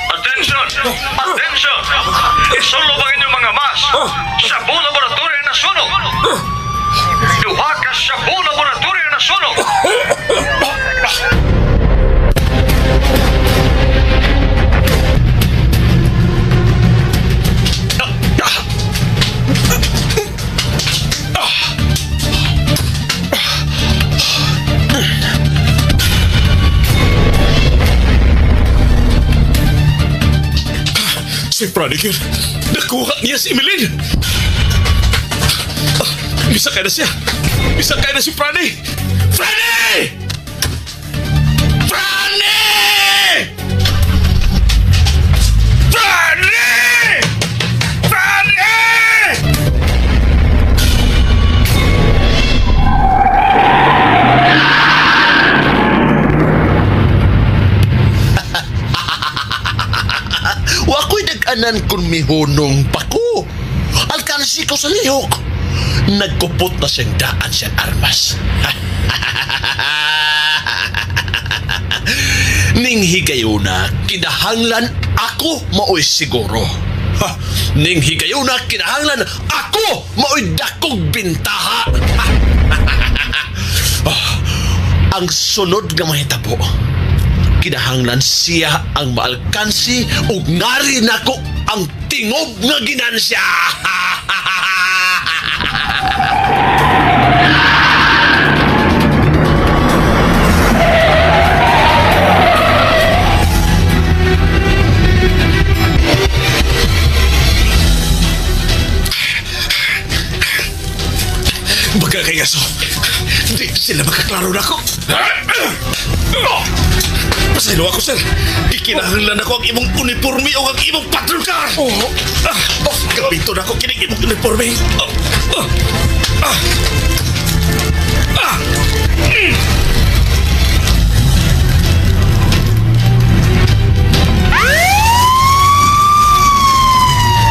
Attention! Attention! Isulo ang inyong mga mas! Shabu Laboratory na sunog! Duha ka Shabu Laboratory na sunog! Si Franiker, nakuha niya si Emeline! Bisa kaya na siya! Bisa kaya na si Franny! Franny! Tanan kun mihunong pa ko. Alkansi ko sa lihok. Nagkupot na siyang daan siyang armas. Ning higayuna, kinahanglan ako maoy siguro. Ha, ning higayuna, kinahanglan ako maoy dakog bintaha. Ang sunod nga mahitabo, kinahanglan siya ang maalkansi ug ngari nako ang tingob nga ginansya. Baga kay aso, di sila makaklaro na ako. Pasaylo ako, sir. Gikinahanglan ako ang imong uniforme o ang imong patrol car. Gabito na ako kining imong uniforme.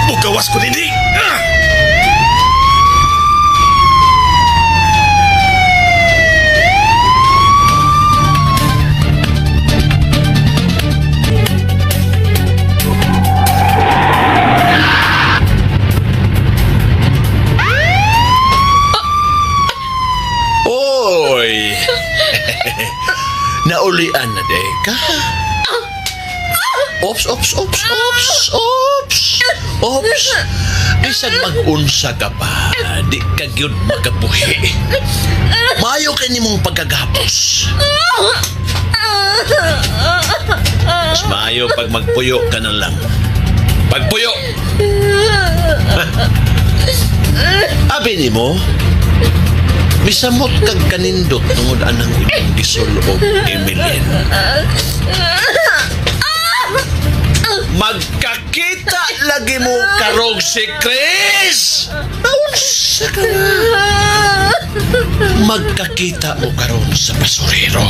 Bugawas ko dinhi. Naulian na de ka. Ops, ops, ops, ops, ops, ops. Bisan mag-unsa ka pa, di ka gyud makabuhi. Maayo kay nimong pagkagapos. Mas maayo pag magpuyo ka na lang. Pagpuyo! Abi nimo, misamot kag kanindot tungod anang imong gisulob, Emeline. Magkakita lagi mo karog si Chris! Naunsa ka na? Magkakita mo karon sa basurero.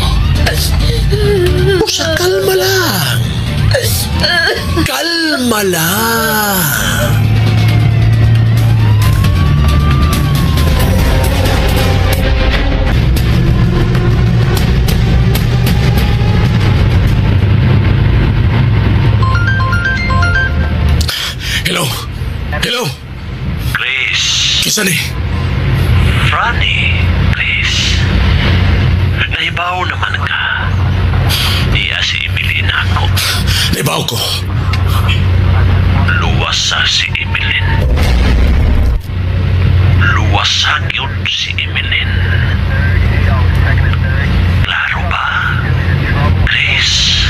Usa kalma lang. Kalma lang. Hello? Hello? Chris. Kisa ni? Franny, Chris. Naibaw naman ka. Niya si Emeline ako. Naibaw ko. Luwasa si Emeline. Luwasa gyud si Emeline. Klaro ba, Chris?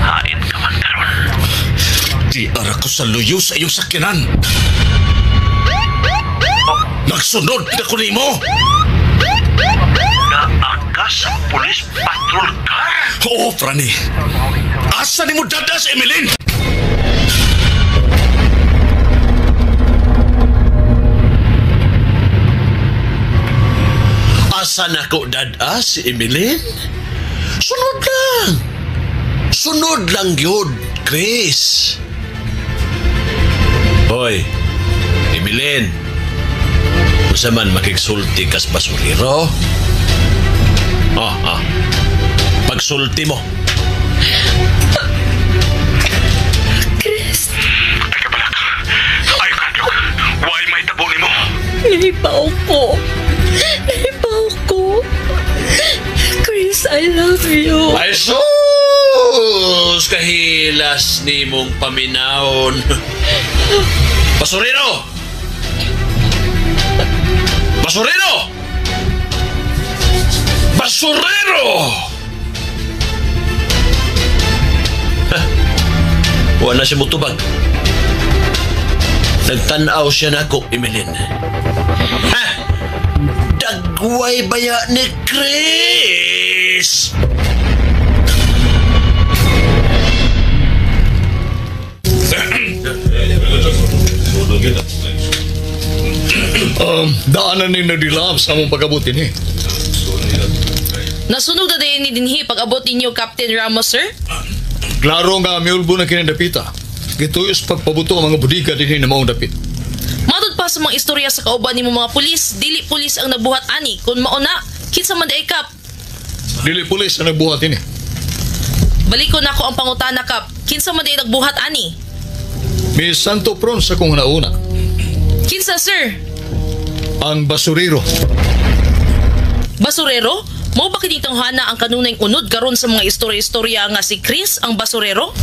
Hain ka man karon. Di ara ko sa luyo sa iyong sakyanan. Nagsunod na ko nimo. Naa ka sa police patrol car? Oo, Franny. Asa nimo dada si Emeline? Asa na ko dada si Emeline? Sunod lang. Sunod lang yun, Chris. Hoy, Emeline. Usa man makigsulti kas basurero? Pagsulti mo. Chris. Teka balak. Ay, kadlok. Why may tabo nimo? Naibaw ko. Naibaw ko. Chris, I love you. Ay, sus! Kahilas ni mong paminawon. Basurero! Basurero! Basurero! Ha? Wala siya mutubag. Nagtanaw siya nako, Emeline. Ha? Dagway baya ni Chris! Daanan ni nagdilab sa among pag-abot ni. Nasunog na din ni dinhi pag-abot ninyo, Captain Ramos, sir? Klaro nga miulbo na kinadapita. Gituyos pagpabuto ang mga budiga dinhi na maong dapit. Matod pa sa mga istorya sa kauban nimo mga pulis, dili pulis ang nabuhat ani. Kung mauna, kinsa man diay, Kap? Dili pulis ang nagbuhat ini. Baliko na ako ang pangutana, Kap. Kinsa man diay nagbuhat ani? May Santo Pron sa kong nauna. Kinsa, sir? Ang basurero. Basurero? Mao ba kining tanghana ang kanunay unod karon sa mga istorya-istorya nga si Chris ang basurero?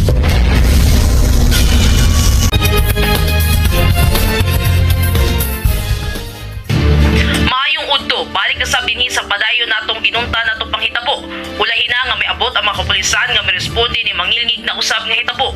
Maayong udto, balik na sa binhi sa padayon natong ginunta natong panghitabo. Ulahi na nga may abot ang mga kapulisan nga miresponde ni mangilngig na usab nga hitabo.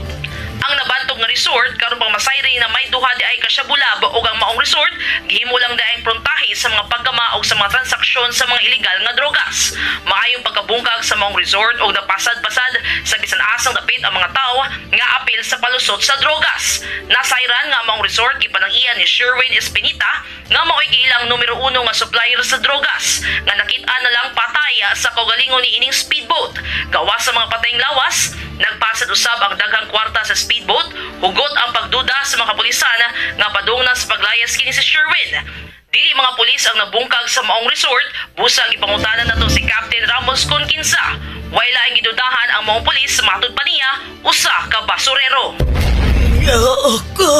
Ang nabantog nga resort karon pang masayri na may duha di ay kasyabulab ug ang maong resort gihimo lang di ay prontahe sa mga paggama og sa mga transaksyon sa mga ilegal nga drogas. Maayong pagkabungkag sa maong resort og napasad-pasad sa bisan asang dapit ang mga tawo nga apil sa palusot sa drogas. Nasayran nga maong resort gipanang-iyan ni Sherwin Espinita nga mao'y giilang numero 1 nga supplier sa drogas nga nakit-an na lang patay sa kaugalingon ni ining speedboat. Gawa sa mga patayng lawas, nagpasad usab ang daghang kwarta sa speedboat, hugot ang pagduda sa mga kapulisan nga padung na sa paglayas kini si Sherwin. Dili mga pulis ang nabungkag sa maong resort, busang ipangutanan nato si Captain Ramos kung kinsa. Way laing gidudahan ang maong pulis, matud pa niya usa ka basurero. Ako.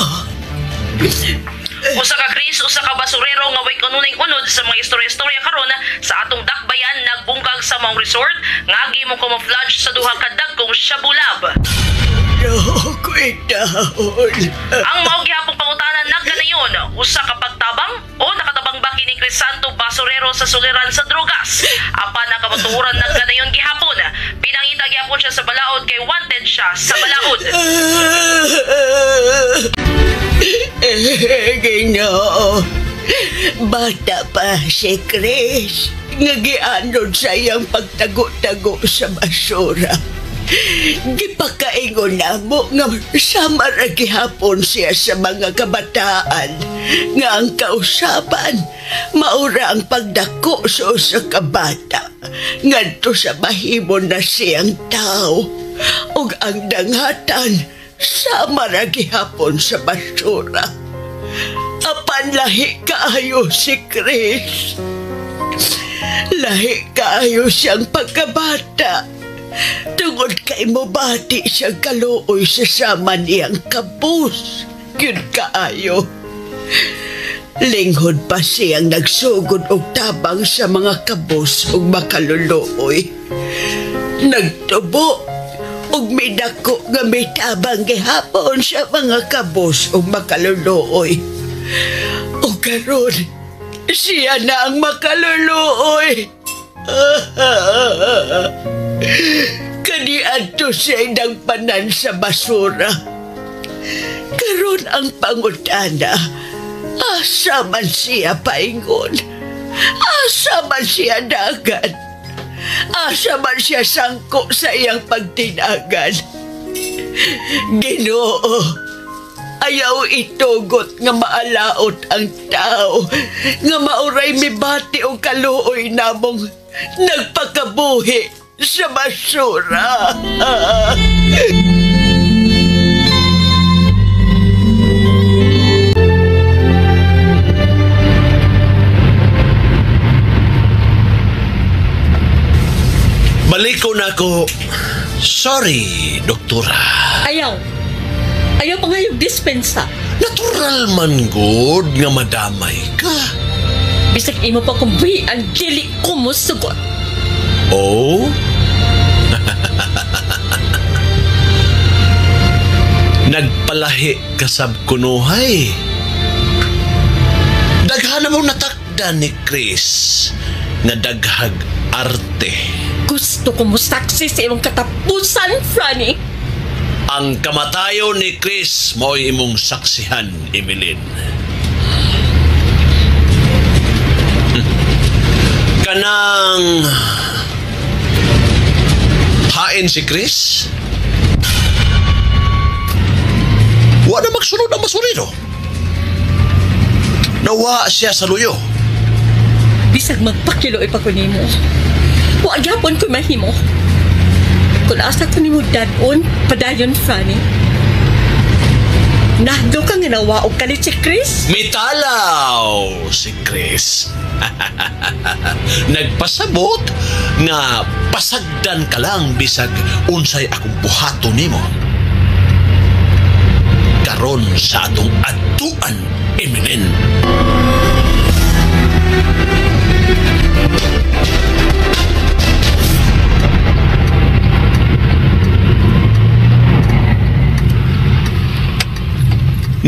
Usa ka Chris, usa ka basurero nga way kanunay unod sa mga istorya-istorya karon sa atong dakbayan nagbungkag sa maong resort nga gihimong camouflage sa duha ka dagkong syabulab. Ang mao gihapong pangutana nagkanayon, usa ka pagtabang o nakatabang ba kini Crisanto Basurero sa suliran sa drogas? Apan ang kamatuoran nagkanayon gihapon. Pinangita gihapon siya sa balaod kay wanted siya sa balaod. Ginoo, bata pa si Chris nga gianod sa iyang pagtago-tago sa basura. Gipakaingon na mo nga sama ra gihapon siya sa mga kabataan nga ang kausaban maura ang pagdako sa usa ka bata ngadto sa mahimo na siyang tao ug ang danghatan sama ra gihapon sa basura. Apan lahi kaayo si Chris. Lahi kaayo siyang pagkabata. Tungod kay mobati siyang kaluoy sa sama niyang kabus. Yun kaayo. Linghod pa siyang nagsugod og tabang sa mga kabus ug makaluluoy. Nagtubo ug midako nga mitabang gihapon sa mga kabus ug makaluluoy. O karon, siya na ang makaluluoy. Kaniadto siya indang panan sa basura. Karon ang pangutana, asa man siya paingon? Asa man siya dagan? Asa man siya sangko sa iyang pagtinagan? Ginoo, ayaw itugot nga maalaot ang tao, nga mauray mibati o kaluoy namong nagpakabuhi sa basura. Balik ko na ako. Sorry, doktora. Ayaw. Ayaw pa nga yung dispensa. Natural man good nga madamay ka. Bisag imo pa kung buhian, dili ko mo sugot. Oh? Nagpalahi ka sab kunuhay. Daghan mo natakda ni Chris nga daghag arte. Gusto ko mo saksi sa imong katapusan, Franny. Ang kamatayon ni Chris mo'y imong saksihan, Emeline. Kanang hain si Chris? Wa na magsunod ang basurero. Nawa siya sa luyo. Bisag magpakilo ipa ko nimo. Wa gyapon ko mahimo. Kung asa ko ni mo dadon, padayon, Franny. Nahdo ka nga nawa og kalit si Chris? Mitalaw si Chris. Nagpasabot nga pasagdan ka lang bisag unsay akong buhaton nimo. Karon sa atong atuan, Emilyn.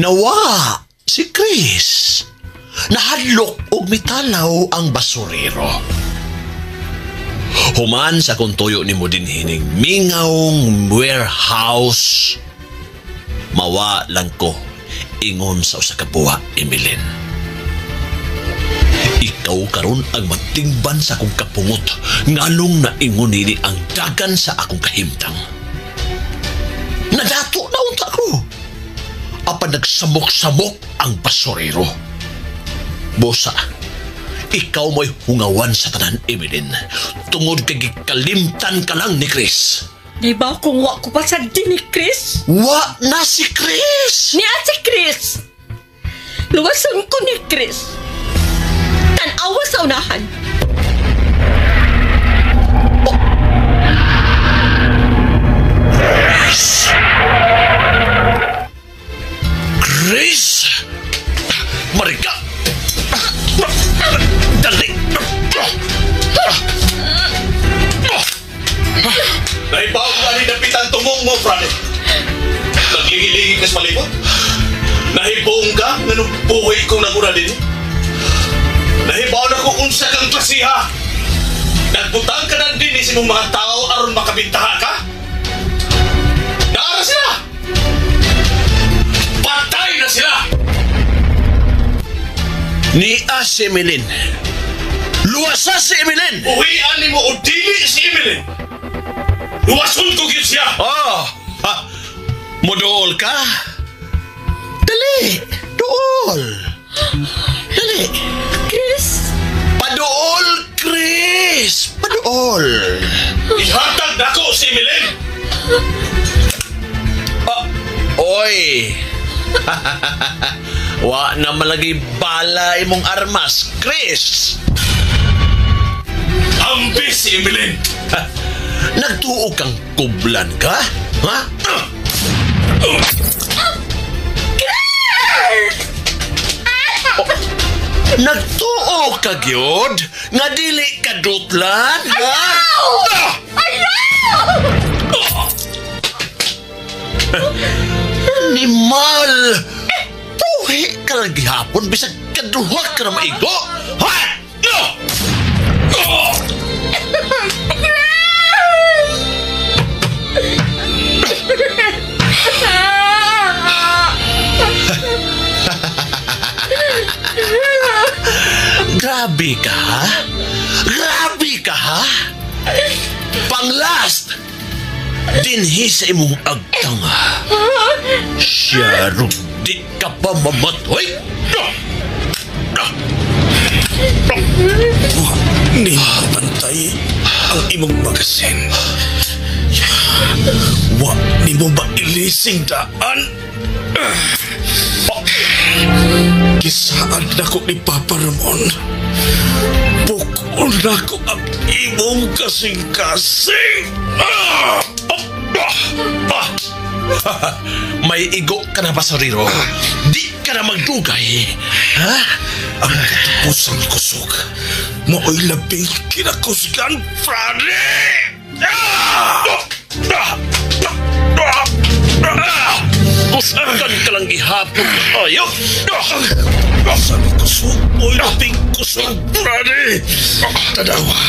Nawa si Chris. Nahadlok og mitalaw ang basurero. Human sa kung tuyo nimo dinhining mingawng warehouse. Mawa lang ko ingon sa usa ka buwa, Emilyn. Ikaw karon ang matingban sa akong kapungot nganong naingon nini ang dagan sa akong kahimtang. Nadato na unta ko. Apan nagsamok-samok ang basurero. Bosa, ikaw mo'y hungawan sa tanan, Emilyn. Tungod kay gikalimtan ka lang ni Chris. Di ba kung wa ko pa sa din ni Chris? Wa na si Chris! Niya si Chris! Luwasan ko ni Chris. Tanawa sa unahan. Oh. Chris! Chris! Marika! Dali! Naibaw ka ni dapitan tumong mo, Franny. Naglingi-lingi ka sa palibot. Nahibong ka nga nung buhay kong nangura din. Nahibaw na ko unsa kang klasiha. Nagbutang ka na din sa imong mga tao aron makabintaha ka. Naara sila! Patay na sila! Nia si Emilyn. Luwasa si Emilyn! Uwian ni mo o dili si Emilyn! Luwason ko gyud siya! Oh! Ha! Modool ka? Dali! Dool! Dali! Chris! Padool, Chris! Padool! Ihatag nako si Emilyn! Oh, oy! Wa na malagi bala imong armas, Chris! Ambis si Emilyn! Nagtuo kang kublan ka? Ha? Oh, nagtuo ka gyud nga dili ka dutlan, ha? Ayaw! Ayaw! Animal! Buhi ka lang gihapon bisag kaduha ka na maigo! Ha? Grabe ka, ha? Grabe ka, ha? Pang-last! Dinhi sa imong agtang. Siya, di ka pa mamatay? Ni mabantay ang imong magasin. Wa ni mo ba ilising daan? Gisaad na ko ni Papa Ramon. Bukol na ko ang imong kasing-kasing. May igo ka na, basurero. Di ka na magdugay. Ha? Ang katapusang kusog, mao'y labing kinakusgan, Franny! Kusgan ka lang gihapon. Ayaw! Sa kusog, mo'y labing kusog, Franny! Tanawa,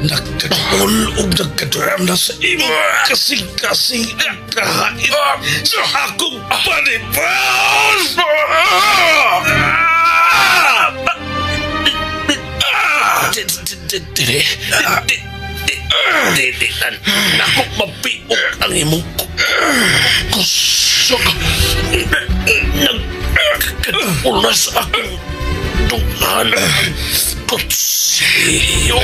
nagkadol o nagkaduram na sa imong kasing-kasing ang kahain sa akong panibas! Dili, dili, naku, mabiog ang imong kusog. Nagkadulas akong dunghan. Kutsiyo.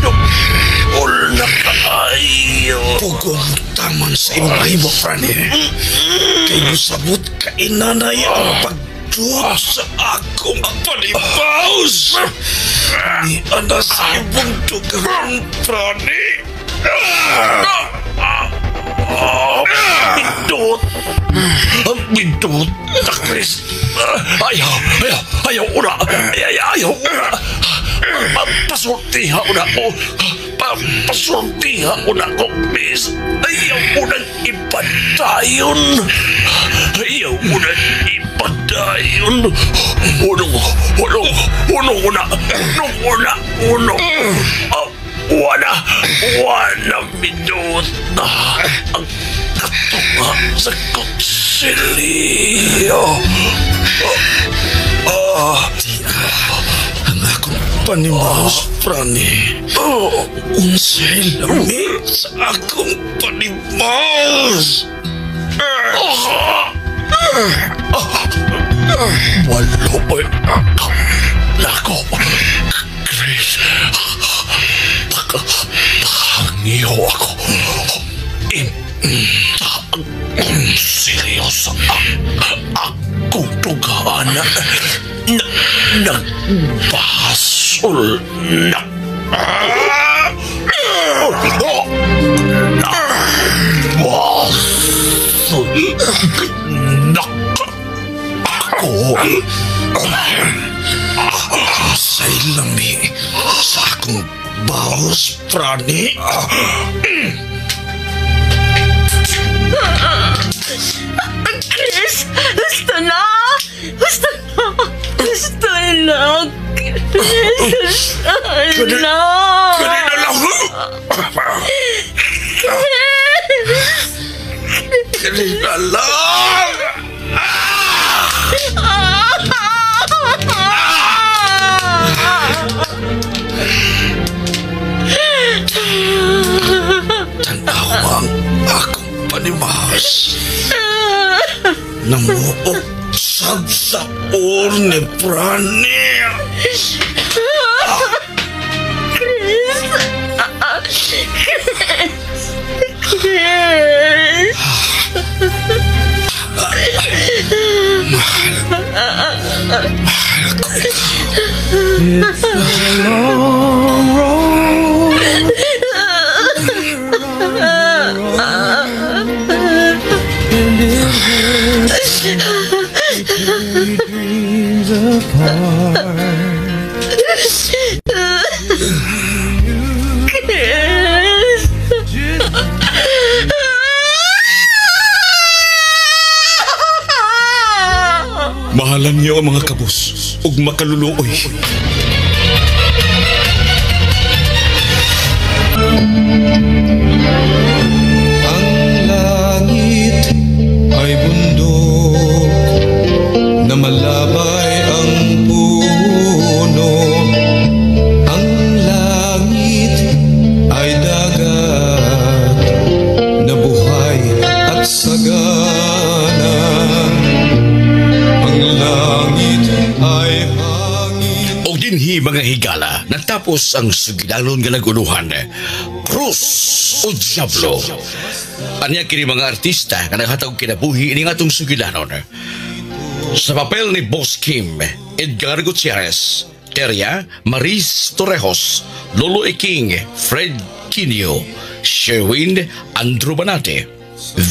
Duol na kaayo. Pugong taman sa imong mahimo, Franny. Kay musabot ka inanay ang pagduot sa akong panibaws. Ni ana sa imong dugang, Franny. Bindot. Bindot na, Chris. Ayaw, ayaw, ayaw una. Ayaw, ayaw una. Pasultiha una ko. Pasultiha una ko, Chris. Ayaw unang ipadayon. Ayaw unang ipadayon. Unong, unong, unong una. Unong una, unong. Wala, wala minut na ang katunga sa kutsilyo. Ang akong panimaos, Franny. Unsay lami sa akong panimaos. Walo, nako, Chris. Pakangiho ako. Inta ang seryoso ang akong dugaan na nagbasol na. Nagbasol na ako. Say lami sa akong baos, Franny. Chris, gusto na! Gusto na! Gusto na! Chris, gusto na! Kanina lang! Chris! Kanina lang! Tanaw ang akong panimas. Namuok sab sa or ni Franny. Chris! Chris! Chris! Mahal. Mahal ko ikaw. It's a long road. And it hurts to tear dreams apart. Chris! Mahalan niyo ang mga kabus ug makaluluoy. Ang langit ay bundok na malabay ang puno. Ang langit ay dagat na buhay at sagana. Ang langit ay hangin. Og dinhi mga higala, natapos ang sugilanon nga naguluhan. Krus o Diablo. Anya kini mga artista nga naghatag kinabuhi ini atong sugilanon. Sa papel ni Boss Kim, Edgar Gutierrez, Teria Maris Torrejos, Lolo Iking, Fred Quinio, Sherwin Andrew Banate,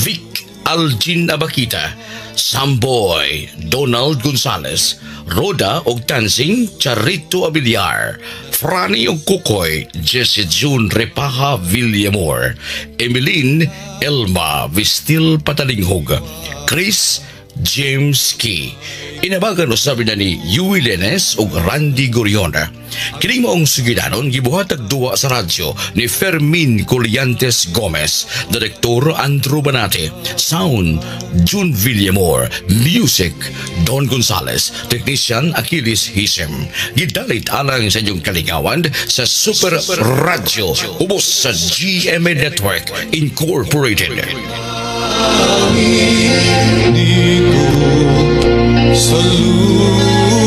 Vic Algin Abakita, Samboy Donald Gonzalez, Roda og Tansing Charito Abiliar, Franny og Kukoy Jesse June Repaha Villamor, Emeline Elma Vistil Patalinghog, Chris James Key. Inabagan usabi na ni Yui Lenes ug Randy Gurion. Kining maong sugilanon gibuhatag duwa sa radyo ni Fermin Coliantes Gomez, Direktor Andrew Banate, Sound June Villamor, Music Don Gonzales, Technician Achilles Hisem. Gidalit alang sa inyong kalingawan sa Super Radio ubos sa GMA Network Incorporated. Dito sa lupa.